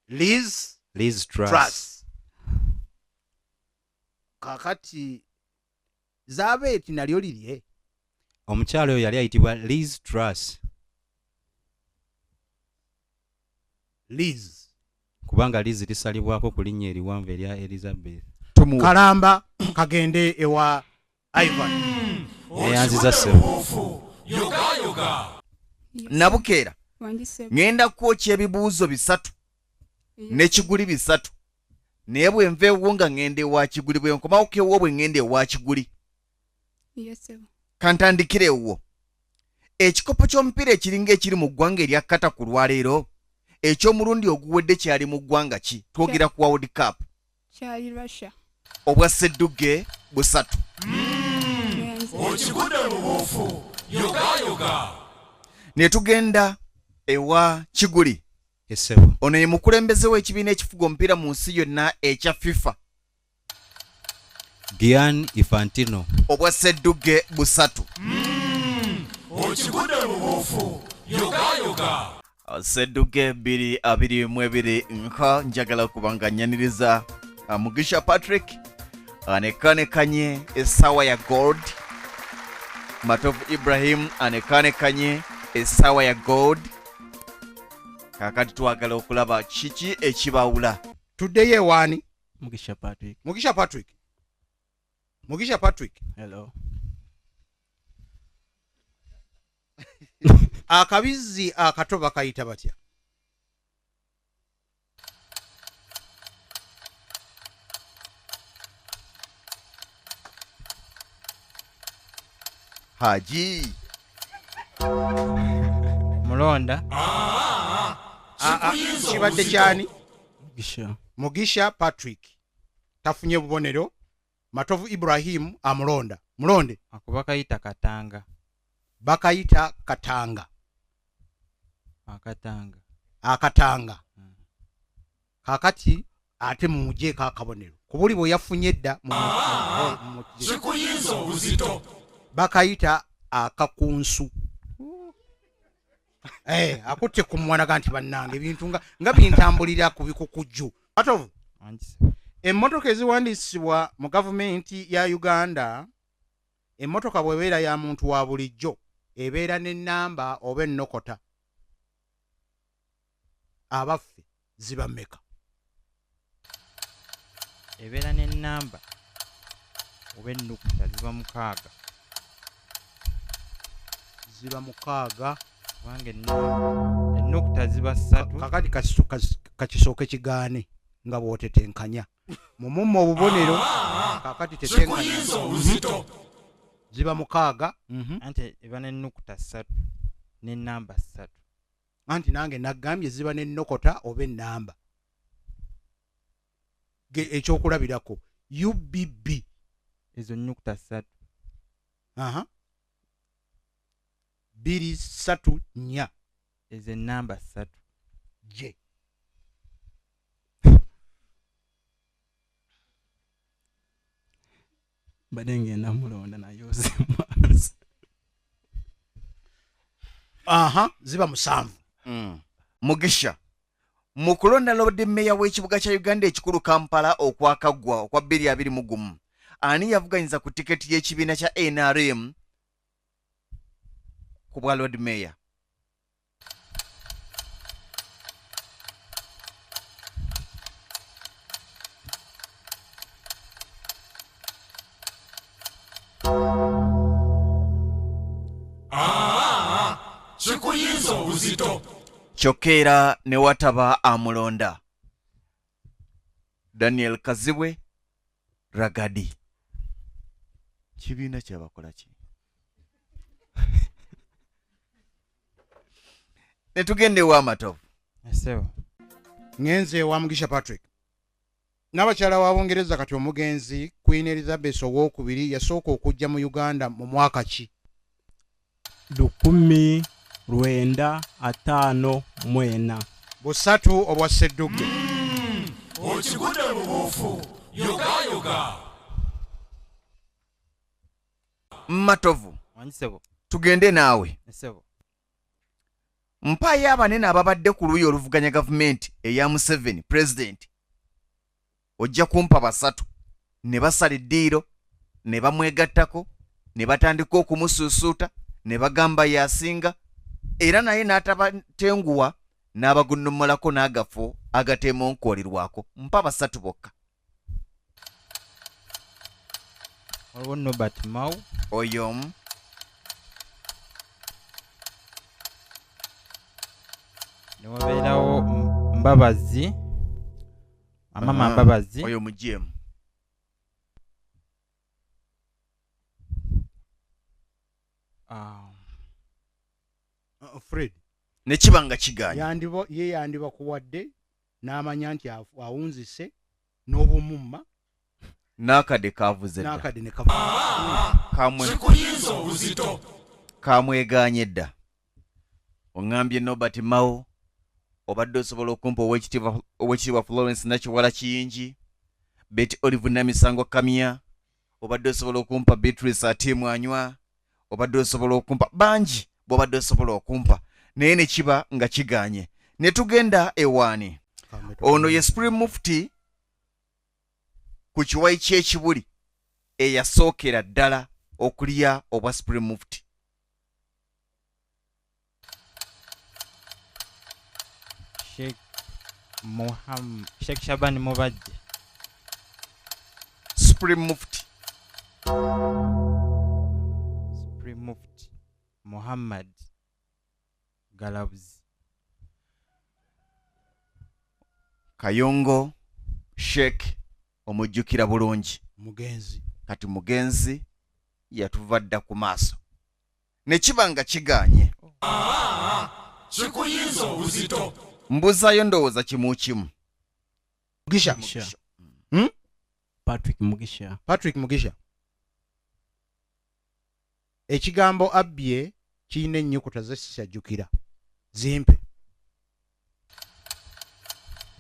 Liz Liz Truss. Truss. Kakati Zabeeti nalyo lirye. Omukyala oyo yali ayitibwa Liz Truss. Liz. Kubanga Liz lisalibwako ku linnya eriwanvu erya Elizabeth. Tumuwe. Kalamba kagende ewa Ivan. Neyanziza ssebo. Nabukeera. Ŋŋenda kwokya ebibuuzo 3 ne Kiguli 3. Naye bwe nva ewuwo nga ŋŋenda ewa Kiguli, bwe nkomawo ewuwo bwe ŋŋenda ewa Kiguli. Kantandikire ewuwo. Ekikopo ky'omupiira ekiringa ekiri mu ggwanga erya Qatar ku lwaleero, eky'omulundi oguwedde kyali mu ggwanga ki? Twogera ku World Cup. Kyali Russia. Obwa ssedduge 3. Okigudde mu buufu, yogayoga. Ne tugenda ewa Kiguli. Ono ye mukulembeze w'ekibiina ekifuga omupiira mu nsi yonna ekya FIFA. Gianni Infantino. Obwa ssedduge 3. Okigudde mu buufu, yogayoga. Ssedduge 222 nka njagala kubanga nyaniriza Mugisha Patrick anekanekanye essaawa ya gold. Matovu Ibrahim anekanekanye essaawa ya gold. Kakati twagala okulaba kiki ekibawula. Tuddeyo ewaani? Mugisha Patrick. Mugisha Patrick. Mugisha Patrick. Hello. Akabizzi akato bakayita batya? Haji. Mulonda. Kibadde kyani? Mugisha. Mugisha Patrick. Tafunye bubonero. Matovu Ibrahim amulonda. Mulonde. Ako bakayita Katanga. Bakayita Katanga. Akatanga. Akatanga. Kakati ate mumujeeko akabonero. Ku buli bwe yafunye edda Kikuyinza obuzito. Bakayita akakunsu. Akutte ku mwana nti bannange ebintu nga bintambulira ku bikukujju. Matovu. Emmotoka eziwandiisibwa mu gavumenti ya Uganda, emmotoka bw'ebeera ya muntu wa bulijjo ebeera n'ennamba oba ennokota. Abaffe ziba mmeka? Ebeera n'ennamba oba ennukuta ziba 6. Ziba 6. Kubanga ennukuta ziba 3. Kakati kakisooke kigaane nga bw'otetenkanya. Mumumma obubonero kakati tetenkanya. Ziba 6. Anti eba n'ennukuta 3 n'ennamba 3. Anti nange nagambye ziba n'ennokota oba ennamba. Ekyokulabirako UBB. Ezo nnukuta 3. Aha. 2 3 4. Ezo ennamba 3. J. Mbadde ngenda mulonda naye osemwanzi. Aha, ziba 7. Mugisha. Mu kulonda Lord Mayor w'ekibuga kya Uganda ekikulu Kampala okwakaggwa okwa 2021, ani yavuganyiza ku tiketi y'ekibiina kya NRM ku bwa Lord Mayor? Kikuyinza obuzito. Kyokka era ne wataba amulonda. Daniel Kazibwe Ragadi. Kibiina kyabakola ki? Ne tugenda ewa Matovu. Ngenze ewa Mugisha Patrick. N'abakyala wa Bungereza kati omugenzi Queen Elizabeth II yasooka okujja mu Uganda mu mwaka ki? 1954. 3 obwa ssedduge. Okigudde mu buufu, yogayoga. Matovu. Tugende naawe. Mpaayo abanene ababadde ku luuyi oluvuganya gavumenti eya Museveni president. Ojja kumpa 3 ne basala eddiiro ne bamwegattako ne batandika okumusuusuuta ne bagamba yasinga era naye n'atabatenguwa n'abagunnomolako n'agafo agateemonkoolirwako. Mpa 3 bokka. Waliwo Norbert Mao. Oyo omu. Ne wabeerawo Mbabazi, Amama Mbabazi. Oyo mugyemu. Fred. Ne kiba nga kigaanye. Ye yandibakuwadde n'amanya nti awunzise n'obumumma. N'akadde kaavuze dda. N'akadde ne kavuze. Kikuyinza obuzito. Kamwegaanye dda. Oŋŋambye Norbert Mao, obadde osobola okumpa Oweekitiibwa Florence Nakiwala Kiyingi, Betty Olive Namisango Kamya, obadde osobola okumpa Beatrice Atim Anywa, obadde osobola okumpa bangi bw'obadde osobola okumpa, naye ne kiba nga kigaanye. Ne tugenda ewaani. Ono ye Supreme Mufti ku kiwayi ky'Ekibuli eyasookera ddala okulya obwa Supreme Mufti. Sheikh Sheikh Shaban Mubajje. Supreme Mufti. Supreme Mufti Muhammad Galabuzi. Kayongo Sheikh omujjukira bulungi. Mugenzi. Kati mugenzi yatuva dda ku maaso. Ne kiba nga kigaanye. Kikuyinza obuzito. Mbuzaayo ndowooza kimu kimu. Mugisha. Mugisha. Patrick Mugisha. Patrick Mugisha. Ekigambo abbye kirina ennyukuta ze sisajjukira. Zimpe.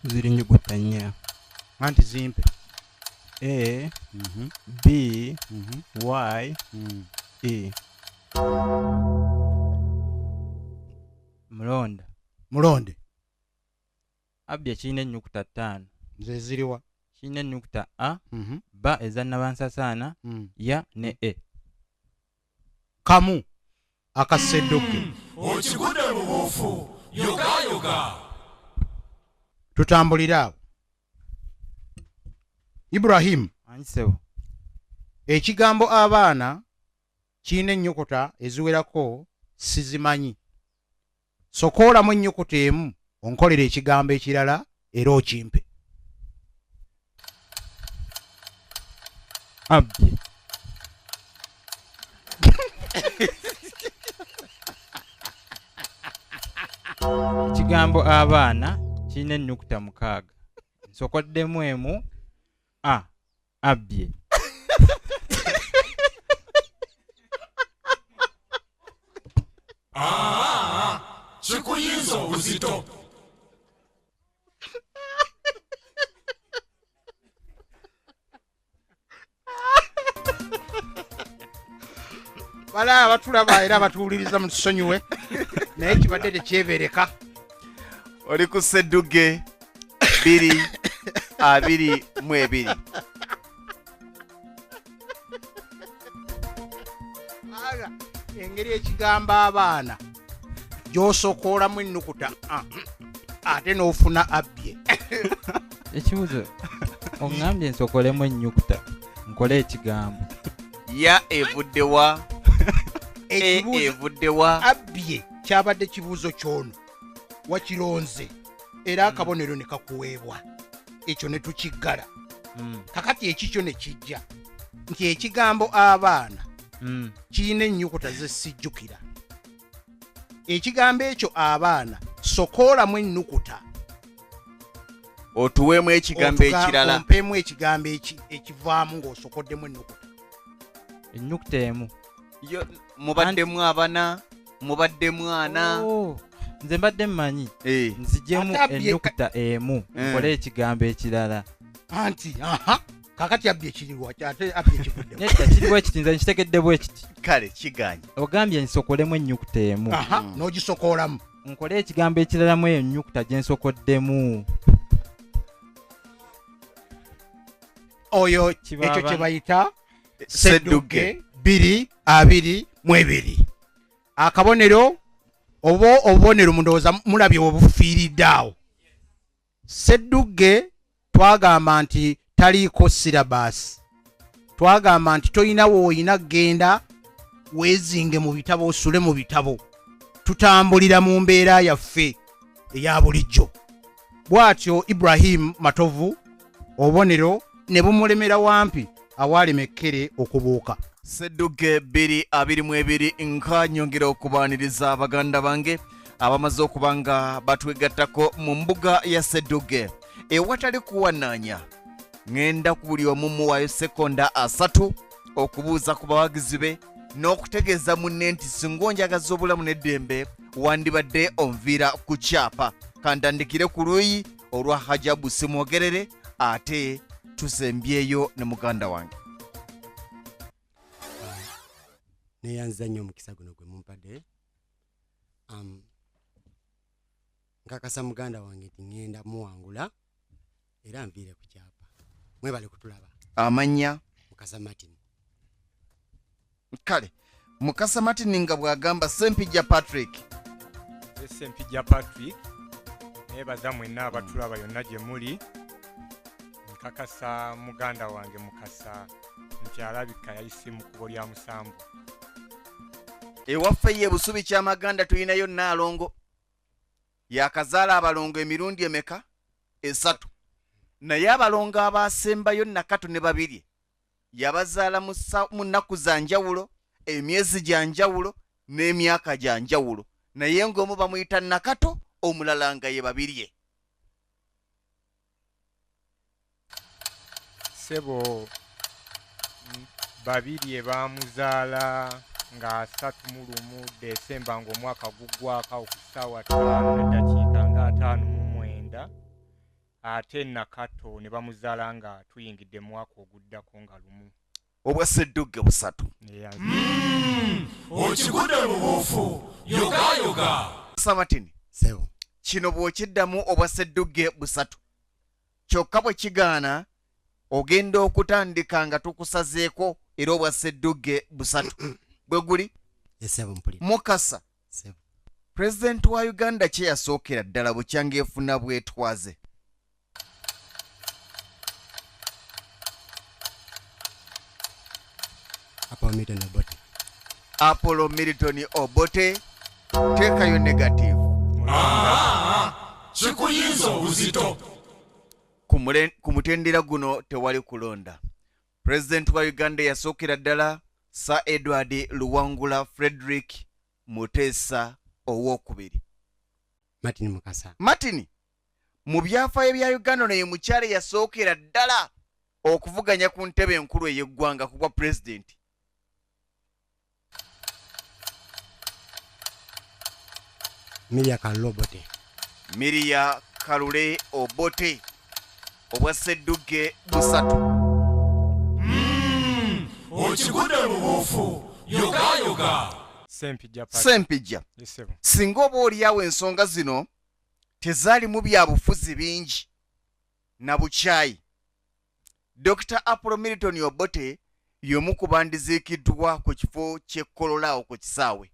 Ziri nnyukuta nnya. Anti zimpe. A, B, Y, E. Mulonda. Mulonde. Abbye kirina ennyukuta 5. Nze ziriwa? Kirina ennyukuta A, B eza Nnabansasaana, Y ne E. Kamu akasedduke. Okigudde mu buufu, yogayoga. Tutambulire awo. Ibrahim. Angisebo. Ekigambo abaana kirina ennyukuta eziwerako sizimanyi. Sokoolamu ennyukuta emu onkolere ekigambo ekirala era okimpe. Abbye. Ekigambo abaana kirina ennyukuta 6. Nsokoddemu emu a, abbye. Kikuyinza obuzito. Bala abatulaba era abatuwuliriza mutusonyiwe, naye kibadde tekyebeereka. Oli ku Ssedduge 222. Aga, engeri ekigambo abaana gy'osokoolamu ennukuta a, ate n'ofuna abbye. Ekibuuzo, oŋŋambye nsokolemu ennyukuta nkole ekigambo. Ya evudde wa? E Ekibuuzo evudde wa? Abbye kyabadde kibuuzo ky'ono, wakironze era akabonero ne kakuweebwa, ekyo ne tukiggala. Kakati ekikyo ne kijja nti ekigambo abaana kirina ennyukuta ze sijjukira. Ekigambo ekyo abaana sokoolamu ennukuta otuweemu ekigambo ekirala, ompeemu ekigambo ekivaamu ng'osokoddemu ennukuta. Ennyukuta emu. Yo, mubaddemu abana, mubaddemu ana. Nze mbadde mmanyi. Nzigyemu Ate abbye ennyukuta emu, nkole ekigambo ekirala. Anti, aha, kakati abbye kiriwa, ate abbye kivudde. Nedda, kiri bwe kiti, nze nkitegedde bwe kiti. Kale, kigaanye. Ogambye nsokolemu ennyukuta emu. Aha, n'ogisokoolamu. Nkole ekigambo ekirala mu eyo ennyukuta gye nsokoddemu. Oyo, Kiba ekyo kye bayita Ssedduge. Ssedduge 222. Akabonero oba obubonero mundowooza mulabye obufiiridde awo. Ssedduge twagamba nti taliiko syllabus. Twagamba nti tolina w'olina kugenda weezinge mu bitabo, osule mu bitabo. Tutambulira mu mbeera yaffe. eya bulijjo. Bw'atyo Ibrahim Matovu obubonero ne bumulemera wampi awaalema ekkere okubuuka. Ssedduke 2022 nka nyongera okubaaniriza baganda bange abamaze okuba nga batwegattako mu mbuga ya Ssedduke. Ewatali kuwanaanya ŋŋenda ku buli omu muwaayo sekonda 30 okubuuza ku bawagizi be n'okutegeeza munne nti singa onjagaza obulamu n'eddembe wandibadde onviira ku kyapa. Kantandikire ku luuyi olwa Hajabu Simwogerere ate tusembyeyo ne muganda wange. Neyanziza nnyo omukisa guno gwe mumpadde. Nkakasa muganda wange nti ŋŋenda muwangula era nviire ku kyapa. Mwebale kutulaba. Amannya? Mukasa Martin. Kale Mukasa Martin nga bw'agamba Ssempijja Patrick. Ssempijja Patrick, neebaza mwenna abatulaba yonna gye muli. Nkakasa muganda wange Mukasa nti alabika yayise mu kkubo lya musambu. Ewaffe ye Busubi Kyamaganda tulinayo Nnaalongo. Yakazaala abalongo emirundi emeka? 3. Naye abalongo abaasembayo Nakato ne Babirye yabazaala mu nnaku za njawulo, emyezi gya njawulo n'emyaka gya njawulo, naye ng'omu bamuyita Nakato omulala nga ye Babirye. Ssebo, Babirye baamuzaala nga 31 Desemba ng'omwaka guggwako ku ssaawa 5:59, ate Nakato ne bamuzaala nga tuyingidde mu mwaka oguddako nga 1. Obwa Ssedduge 3. Okigudde mu buufu, yogaayoga. Samatini, Ssebo. Kino bw'okiddamu obwa Ssedduge 3. Kyokka bwe kigaana ogenda okutandika nga tukusazeeko era obwa Ssedduge 3. Bwe guli? Ssebo, mpulira. Mukasa. Ssebo. Pulezidenti wa Uganda kye yasookera ddala bukyanga efuna bwetwaze. Apollo Milton Obote. Apollo Milton Obote, teekayo negative. Kikuyinza obuzito. Ku mutendera guno tewali kulonda. Pulezidenti wa Uganda yasookera ddala Sir Edward Luwangula Frederick Mutesa owokubiri. Martin Mukasa. Martin, mu byafaayo bya Uganda ono ye mukyala yasookera ddala okuvuganya ku ntebe enkulu ey'eggwanga ku bwa pulezidenti. Miria Kalule Obote. Miria Kalule Obote obwa Ssedduge 3. Okigudde mu buufu, yogaayoga. Ssempijja Patrick. Ssempijja. Yes, ssebo. Singa oba oliawo ensonga zino tezaalimu bya bufuzi bingi na bukyayi. Dr. Apollo Milton Obote y'omu ku bandiziikiddwa ku kifo ky'e Kololo awo ku kisaawe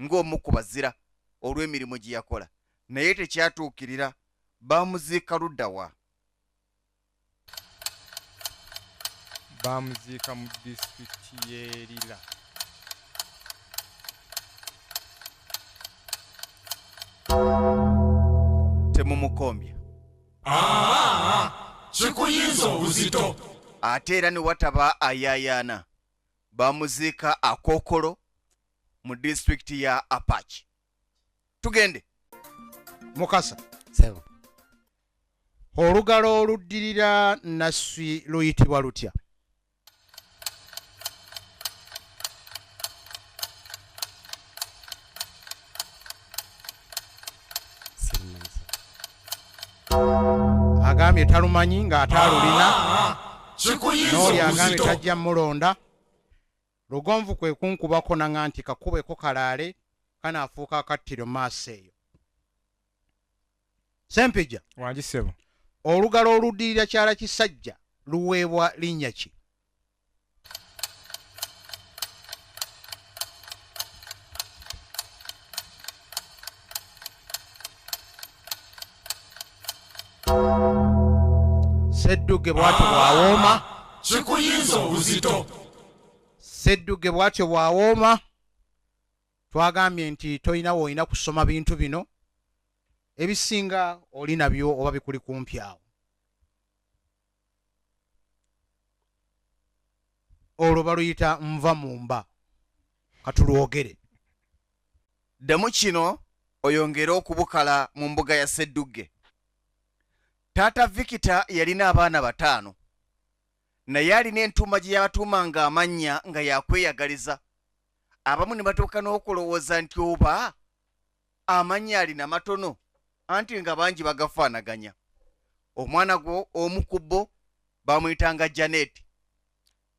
ng'omu ku bazira olw'emirimu gye yakola, naye tekyatuukirira. Baamuziika ludda wa? Baamuziika mu disitulikiti y'e Lira. Temumukombya. Kikuyinza obuzito. Ate era ne wataba ayaayaana. Baamuziika Akokolo mu disitulikiti ya Apache. Tugende. Mukasa. Ssebo. Olugalo oluddirira Nasswi luyitibwa lutya? Agambye talumanyi ng'ate alulina. Kikuyinza N'oli agambye obuzito. tajja mulonda. Lugonvu kwe kunkubako nanga nti kakubeko kalaale kanaafuuka akattiro maaso eyo. Ssempijja. Wangi ssebo. Olugalo oluddirira kyala kisajja luweebwa linnya ki? Ssedduge bw'atyo bw'awooma. Kikuyinza obuzito. Ssedduge bw'atyo bw'awooma. Twagambye nti tolina w'olina kusoma bintu bino. Ebisinga oli nabyo oba bikuli kumpi awo. Olwo baluyita nva mu mba. Katulwogere. Ddamu kino oyongere okubukala mu mbuga ya Sseddugge. Taata Victor yalina abaana bataano naye alina entuuma gye yabatuumanga amannya nga yakweyagaliza. Abamu ne batuuka n'okulowooza nti oba amannya alina matono anti nga bangi bagafaanaganya. Omwana gwo omu ku bo bamuyitanga Janet,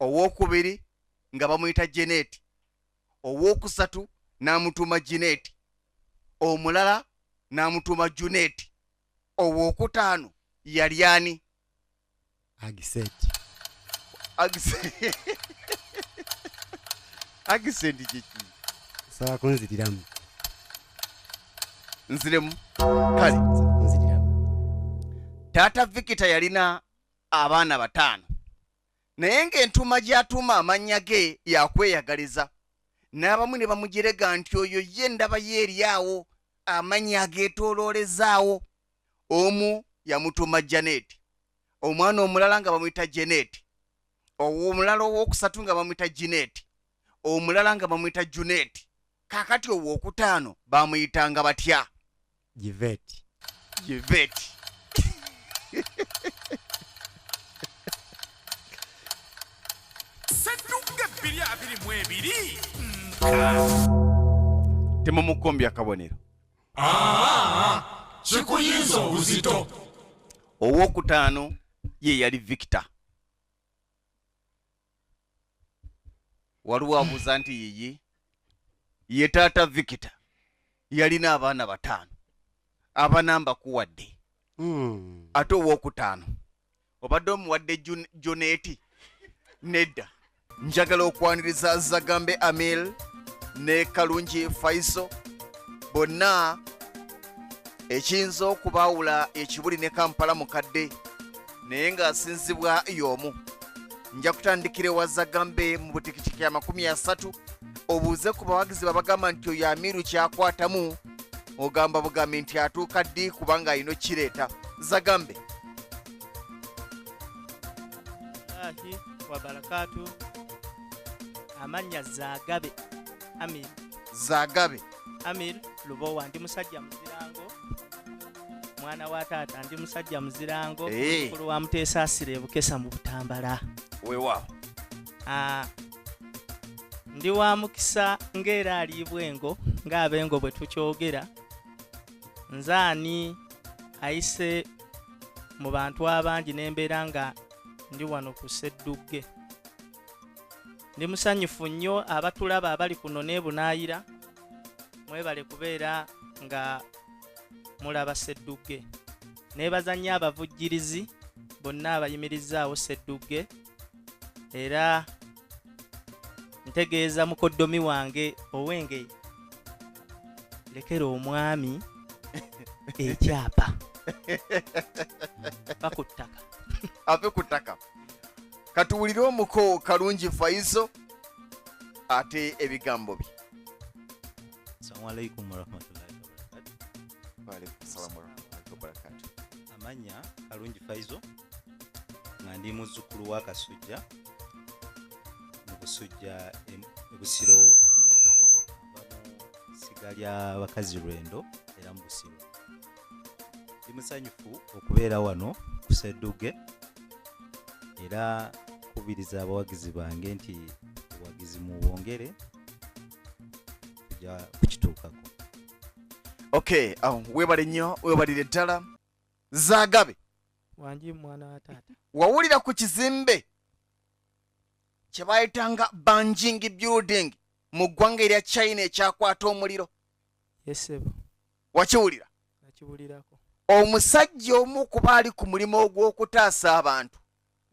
owookubiri nga bamuyita Janet, owookusatu n'amutuuma Janet, omulala n'amutuuma Junet, owookutaano yali ani? Agiseti. Agiseti kiki? Osobola kunziriramu? Nziremu. Kale. Nziriramu. Taata Victor yalina abaana bataano naye ng'entuuma gy'atuuma amannya ge yakweyagaliza, n'abamu ne bamujerega nti oyo ye ndaba ye eri awo amannya ageetooloolezaawo. Omu yamutuuma Janet, omwana omulala nga bamuyita Janet, omulala owookusatu nga bamuyita Janet, omulala nga bamuyita Junet. Kaakati owookutaano bamuyitanga batya? Jivet. Jivet. Sseddugge 2022. Temumukombya akabonero. Kikuyinza obuzito. Owookutaano ye yali Victor. Waliwo abuuza nti yiyi ye taata Victor yalina abaana bataano abanamba kuwadde ate owookutaano obadde omuwadde Joneti? Nedda. Njagala okwaniriza Zagambe Amil ne Kalungi Faiso bonna ekiyinza okubaawula ekibuli ne Kampala mukadde naye ng'asinzibwa y'omu. Nja kutandikira ewa Zagambe mu butikitiki 30 obuuze ku bawagizi babagamba nti oyo Amiru kyakwatamu ogamba bugambi nti atuuka ddi kubanga alina okkireeta. Zagambe. Allahi wa barakatu. Amannya Zagabe Amir. Zagabe Amir Lubowa. Ndi musajja muzirango, mwana wa taata. Ndi musajja muzirango, mukulu wa Muteesaasira e Bukesa mu Butambala. Weewaawo. Ndi wa mukisa ng'era aliibwa engo ng'abengo bwe tukyogera. Nze ani ayise mu bantu abangi n'embeera nga ndi wano ku Sseddugge. Ndi musanyufu nnyo abatulaba abali kuno n'ebunaayira, mwebale kubeera nga mulaba Sseddugge. Neebaza nnyo abavujjirizi bonna abayimirizzaawo Sseddugge, era ntegeeza mukoddomi wange ow'engeye, lekera omwami ekyapa. Va ku ttaka. Ave ku ttaka. Katuwulire omuko Kalungi Faizo ate ebigambo bye. Assalamu alaikum warahmatullahi wabarakatuh. Wa alaikum salam warahmatullahi wabarakatuh. Amannya Kalungi Faizo nga ndi muzzukulu wa Kasujja mu Busujja e Busiro, mu ssiga lya bakazi Lwendo era mu Busiro. Ndi musanyufu okubeera wano ku Sseddugge era nkubiriza abawagizi bange nti obuwagizi mubwongere tujja kukituukako. Okay, awo weebale nnyo, weebalire ddala. Zaagabe. Wangi mwana wa taata. Wawulira ku kizimbe kye bayitanga Banjing Building mu ggwanga erya China ekyakwata omuliro? Yes, ssebo. Wakiwulira? Nakiwulirako. Omusajja omu ku baali ku mulimu ogw'okutaasa abantu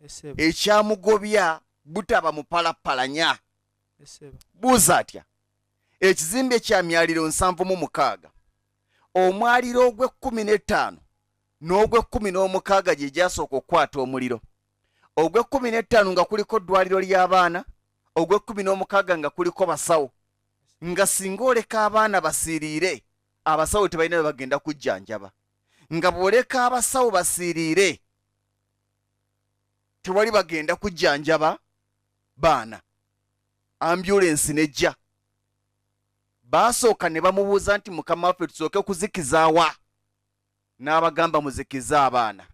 Yes, ssebo. ekyamugobya butaba mupalapalanya. Yes, ssebo. Buuza atya? Ekizimbe kya myaliro 76, omwaliro ogw'ekkumi n'ettaano n'ogw'ekkumi n'omukaaga gye gyasooka okukwata omuliro. Ogw'ekkumi n'ettaano nga kuliko ddwaliro ly'abaana, ogw'ekkumi n'omukaaga nga kuliko basawo. Nga singa oleka abaana basiiriire, Abasawo tebalina bwe bagenda kujjanjaba, nga bw'oleka abasawo basiiriire tewali bagenda kujjanjaba baana. Ambulensi nejja, baasooka ne bamubuuza nti mukama waffe tusooke kuzikizaawa? N'abagamba muzikize abaana.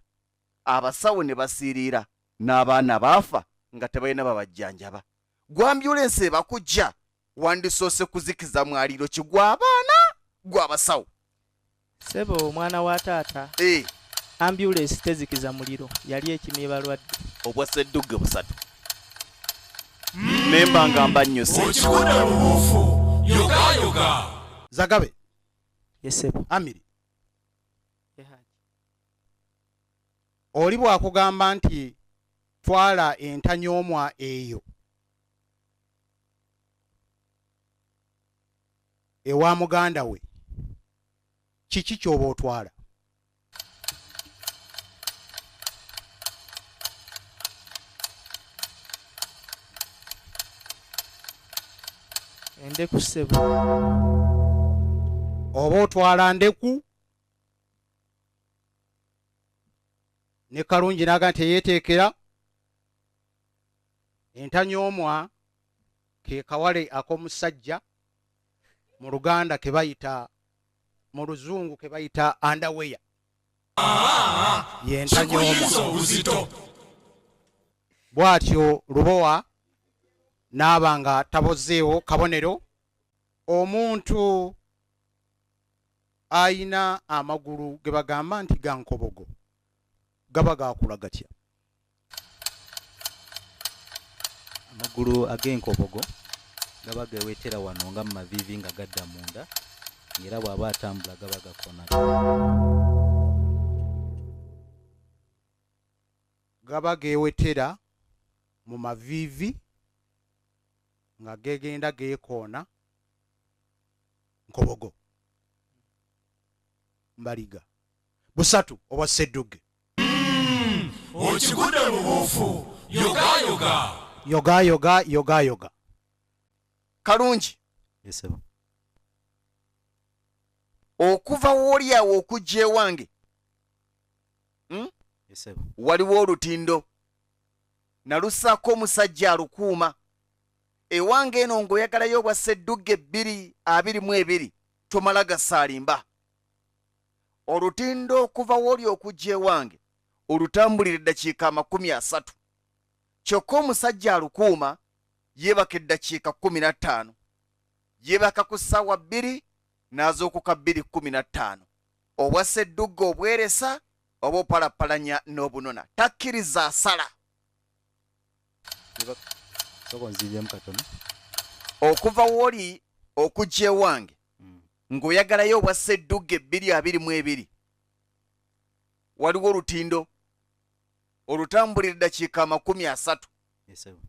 Abasawo ne basiiriira n'abaana baafa nga tebalina babajjanjaba. Gwa ambulensi ebakujja, wandisoose kuzikiza mwaliiro ki, gwa abaana gwa abasawo? Ssebo omwana wa taata, ambulensi tezikiza muliro, yali ekimye balwadde. Obwa sseddugge busatu nemba nga mbannyuse. Okikudde bubuufu yogayoga. Zagabe. Yesebo. Amiri, oli bw'akugamba nti twala entanyoomwa eyo ewa muganda we, kiki ky'oba otwala? Endeku ssebo. Oba otwala ndeku. Ne Kalungi n'aga nti eyeeteekera entanyoomwa ke kawale ak'omusajja mu Luganda ke bayita, mu Luzungu ke bayita underwear, ye Kikuyinza ntanyoomwa. obuzito. Bw'atyo Lubowa n'aba nga tabozeewo kabonero. Omuntu ayina amagulu ge bagamba nti ga nkobogo gaba gakula gatya? Amagulu ag'enkobogo gaba gewetera wano nga mu maviivi nga gadda munda, ng'era bw'aba atambula gaba gakona. Gaba gewetera mu maviivi nga gegenda geekoona, nkobogo. Mbaliga busatu obwa ssedduge. Okikudde bubuufu yogayoga. Yoga yoga yoga yoga. Kalungi. Yesebo. Okuva wooli awo okujja ewange, Yesebo. Waliwo olutindo nalussaako omusajja alukuuma. Ewange eno ng'oyagalayo obwa sseddugge 222, tomala gasaalimba. Olutindo okuva wooli okujja ewange olutambulira eddakiika 30, kyokka omusajja alukuuma yeebaka eddakiika 15. Yeebaka ku ssaawa 2 n'azuukuka 2:15. Obwa sseddugge obweresa oba opalapalanya n'obunona, takkiriza asala. Sooka onziriremu katono. Okuva wooli okujja ewange ng'oyagalayo obwa sseddugge 222, waliwo olutindo olutambulira eddakiika 30. Yesebo.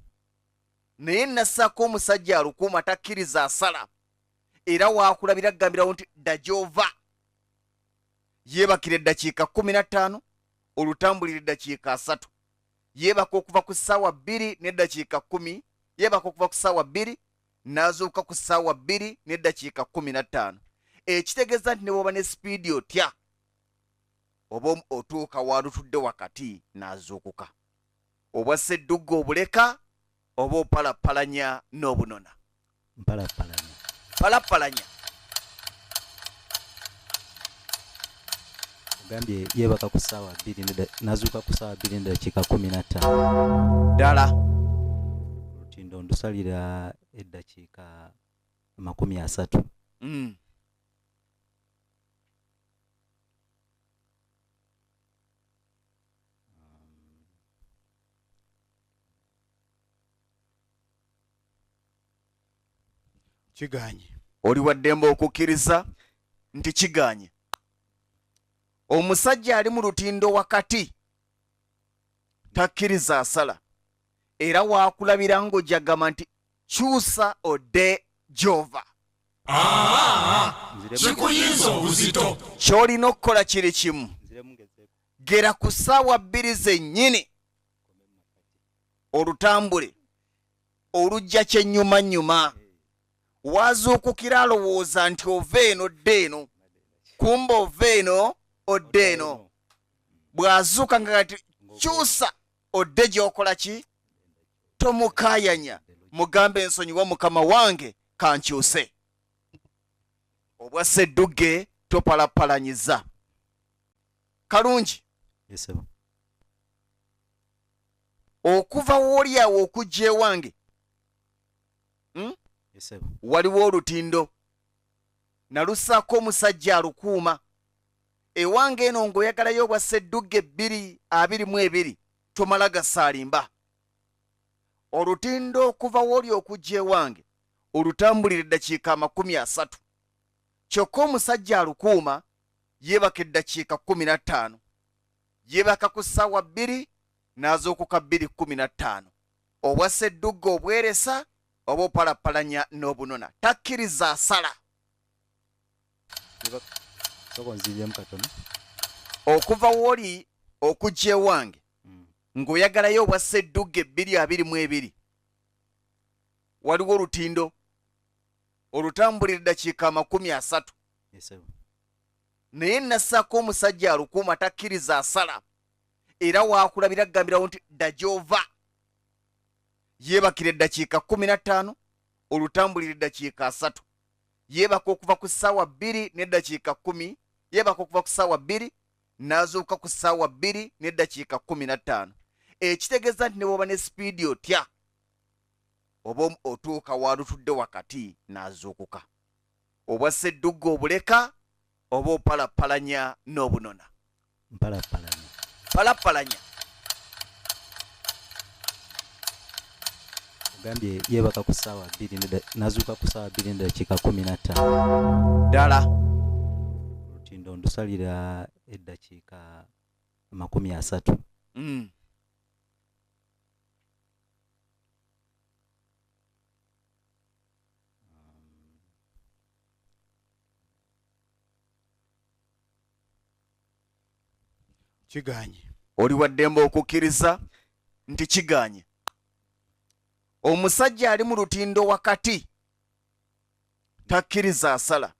Naye nassaako omusajja alukuuma, takkiriza asala, era waakulabira kugambirawo nti dda gy'ova. Yeebakira eddakiika 15, olutambulira eddakiika 30. Yeebaka okuva ku ssaawa 2 n'eddakiika 10, yeebaka okuva ku ssaawa 2 n'azuuka ku ssaawa 2 n'eddakiika 15, ekitegeeza nti ne bw'oba ne sipiidi otya oba otuuka waalutudde wakati n'azuukuka. Obwa sseddugge obuleka oba opalapalanya n'obunona? Mpalapalanya. Palapalanya. Ogambye yeebaka ku ssaawa 2 n'azuuka ku ssaawa 2 n'eddakiika 15. Ddala. Olutindo ndusalira eddakiika 30. Kiganye. Oli waddembe okukkiriza nti kiganye. Omusajja ali mu lutindo wakati takkiriza asala, era waakulabira ng'ojagamba nti kyusa odde gy'ova. Kikuyinza obuzito. Ky'olina okukola kiri kimu, gera ku ssaawa 2 zennyini olutambule olujja kyennyumanyuma. Waazuukukira alowooza nti ova eno dda eno. Kumba ova eno odde eno. Bw'azuuka nga kati kyusa odde gy'okola ki? Tomukaayanya, mugambe ensonyiwa mukama wange kankyuse. Obwa sseddugge topalapalanyiza. Kalungi. Yes, sir. Okuva w'oli awo okujja ewange, Yes, sir. Waliwo olutindo nalussaako omusajja alukuuma. Ewange eno ng'oyagalayo obwa sseddugge 222, tomala gasaalimba. Olutindo okuva w'oli okujja ewange olutambulira eddakiika 30, kyokka omusajja alukuuma yeebaka eddakiika 15. Yeebaka ku ssaawa 2 n'azuukuka 2:15. Obwa sseddugge obweresa oba opalapalanya n'obunona, takkiriza asala. Sooka onziremu katono. Okuva w'oli okujja ewange ng'oyagalayo obwa sseddugge 222, waliwo olutindo olutambulira eddakiika 30. Yes, sir. Naye nassaako omusajja alukuuma, takkiriza asala, era waakulabira kugambirawo nti dda gy'ova. Yeebakira eddakiika 15, olutambulira eddakiika 30. Yeebaka okuva ku ssaawa 2 n'eddakiika 10, yeebaka okuva ku ssaawa 2 n'azuuka ku ssaawa 2 n'eddakiika 15. Ekitegeeza nti ne bw'oba ne sipiidi otya, oba otuuka waalutudde wakati n'azuukuka. Obwa sseddugge obuleka oba opalapalanya n'obunona? Mpalapalanya. Palapalanya. Ogambye yeebaka ku ssaawa 2 n'azuuka ku ssaawa 2 n'eddakiika 15. Ddala. Olutindo ndusalira eddakiika 30. Kiganye. Oli wa ddembe okukkiriza nti kiganye. Omusajja ali mu lutindo wakati takkiriza asala,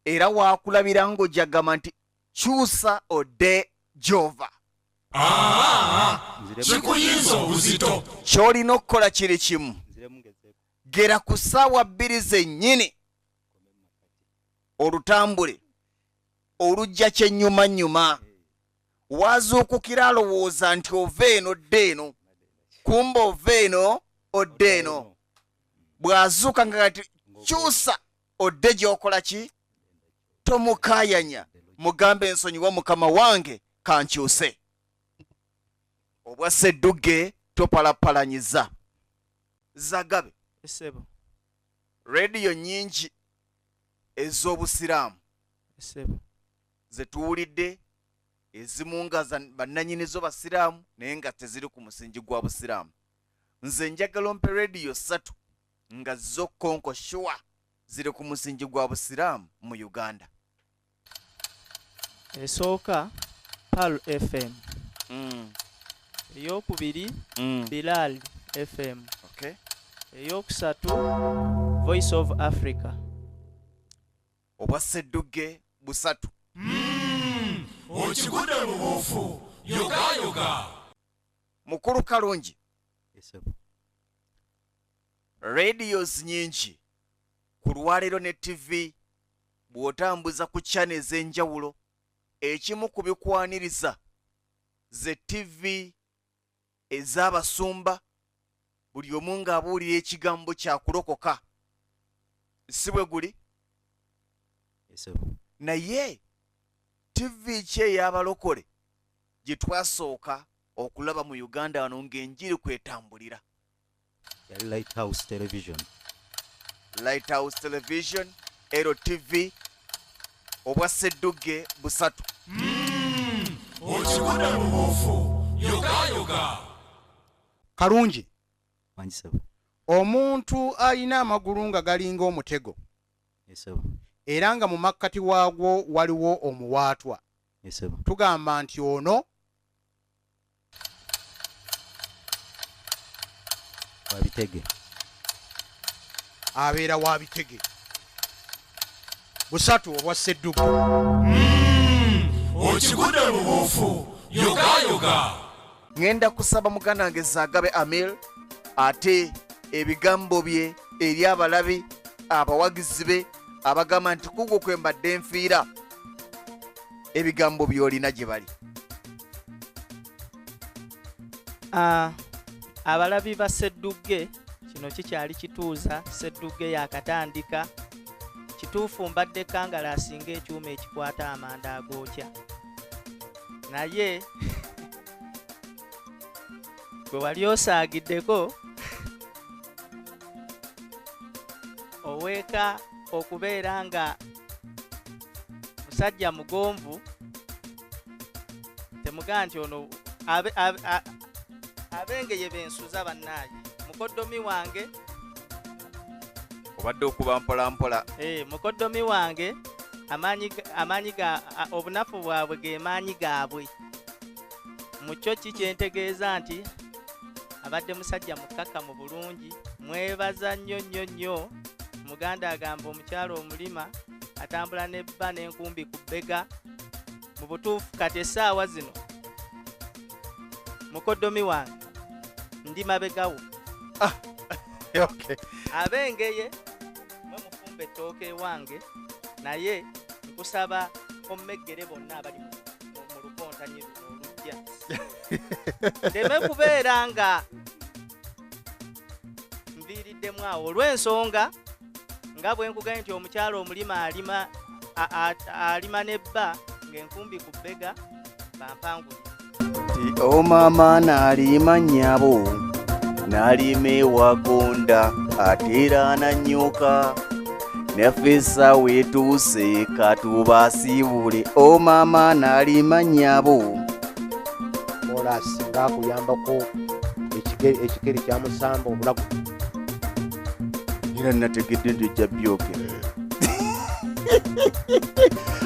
era waakulabira ng'ojagamba nti kyusa odde gy'ova. Kikuyinza obuzito. Ky'olina okukola kiri kimu, gera ku ssaawa 2 zennyini olutambule olujja kyennyumannyuma. Waazuukukira alowooza nti ova eno odda eno, kumba ova eno odda eno. Bw'azuuka nga kati kyusa odde gy'okola ki? Tomukaayanya, mugambe ensonyiwa mukama wange kankyuse. Obwa sseddugge topalapalanyiza. Zagabe. Ssebo. Rediyo nnyingi ez'Obusiraamu Ssebo. ze tuwulidde, ezimu nga bannannyini zo Basiraamu naye nga teziri ku musingi gwa Busiraamu. Nze njagala ompe rediyo 3 nga zo konko sure ziri ku musingi gwa Busiraamu mu Uganda. Esooka Pearl FM. Eyokubiri Bilal FM. Eyokusatu Voice of Africa. Obwa sseddugge busatu. Okigudde mu buufu, yogayoga. Mukulu Kalungi. Yes, sir. Radios nyingi ku lwaleero ne TV bw'otambuza ku channel ez'enjawulo, ekimu ku bikwaniriza ze TV ez'abasumba, buli omu ng'abuulira ekigambo kya kulokoka. Si bwe guli? Yes, sir. Naye TV ki ey'abalokole gye twasooka okulaba mu Uganda wano ng'enjiri kwetambulira? Yali Lighthouse Television. Lighthouse Television, LTV, obwa sseddugge busatu. Okigudde mu buufu, yogayoga. Kalungi. Wangi ssebo. Omuntu alina amagulu nga galinga omutego. Yes, ssebo. Era nga mu makkati waagwo waliwo omuwaatwa. Yes, ssebo. Tugamba nti ono wa bitege. Abeera wa bitege. Busatu obwa ssedduge. Okigudde mu buufu, yogayoga. Ŋŋenda kusaba muganda wange Zagabe Amil ate ebigambo bye eri abalabi, abawagizi be abagamba nti kugwo kwe mbadde nfiira, ebigambo by'olina gye bali. Abalabi ba Sseddugge, kino kikyali kituuza, Sseddugge yakatandika. Kituufu mbadde kangala asinga ekyuma ekikwata amanda agookya, naye gwe wali osaagiddeko oweeka okubeera nga musajja mugonvu, temugaa nti ono abengeye bensuza bannaaye. Mukoddomi wange obadde okuba mpola mpola. Mukoddomi wange amaanyi ga obunafu bwabwe ge maanyi gaabwe. Mu kyo ki kyentegeeza nti abadde musajja mukkakkamu bulungi, mwebaza nnyo nnyo nnyo. Muganda agamba omukyala omulima atambula n'ebba n'enkumbi ku bbega. Mu butuufu kati essaawa zino mukoddomi wange ndi mabegawo. Okay. Abengeye mwe mufumba ettooke ewange, naye nkusaba ommeggere bonna abali mu lukontanyi luno olujja, ndeme kubeera nga nviiriddemu awo olw'ensonga nga bwe nkugambye nti omukyala omulima alima n'ebba ng'enkumbi ku bbega, bampangulire. Nti omama n'alima nnyabo, n'alima ewagonda, ate era anannyuka. Naffe essaawa etuuse katubaasiibule, omama n'alima nnyabo. Koolaasi ng'akuyambako ekigere kyamusamba obulago. Era nategedde nti ojja byogera.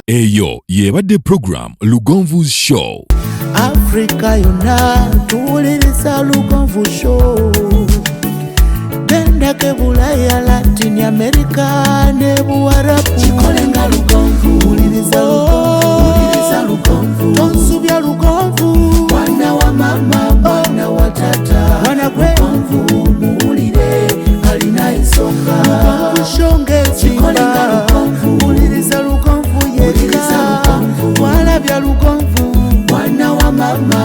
Eyo y'ebadde program Lugonvu's Show. Africa yonna tuwuliriza Lugonvu Show. Gendako e Bulaya, Latin America ne Buwarabu. Kikole nga Lugonvu, wuliriza Lugonvu, wuliriza Lugonvu. Tonsubya Lugonvu, mwana wa mama, mwana wa tata. Mwana gwe Lugonvu, muwulire alina ensonga. Lugonvu Show ng'ezimba, Lugonvu, wuliriza Lugonvu yekka. Walabya Lugonvu, mwana wa mama.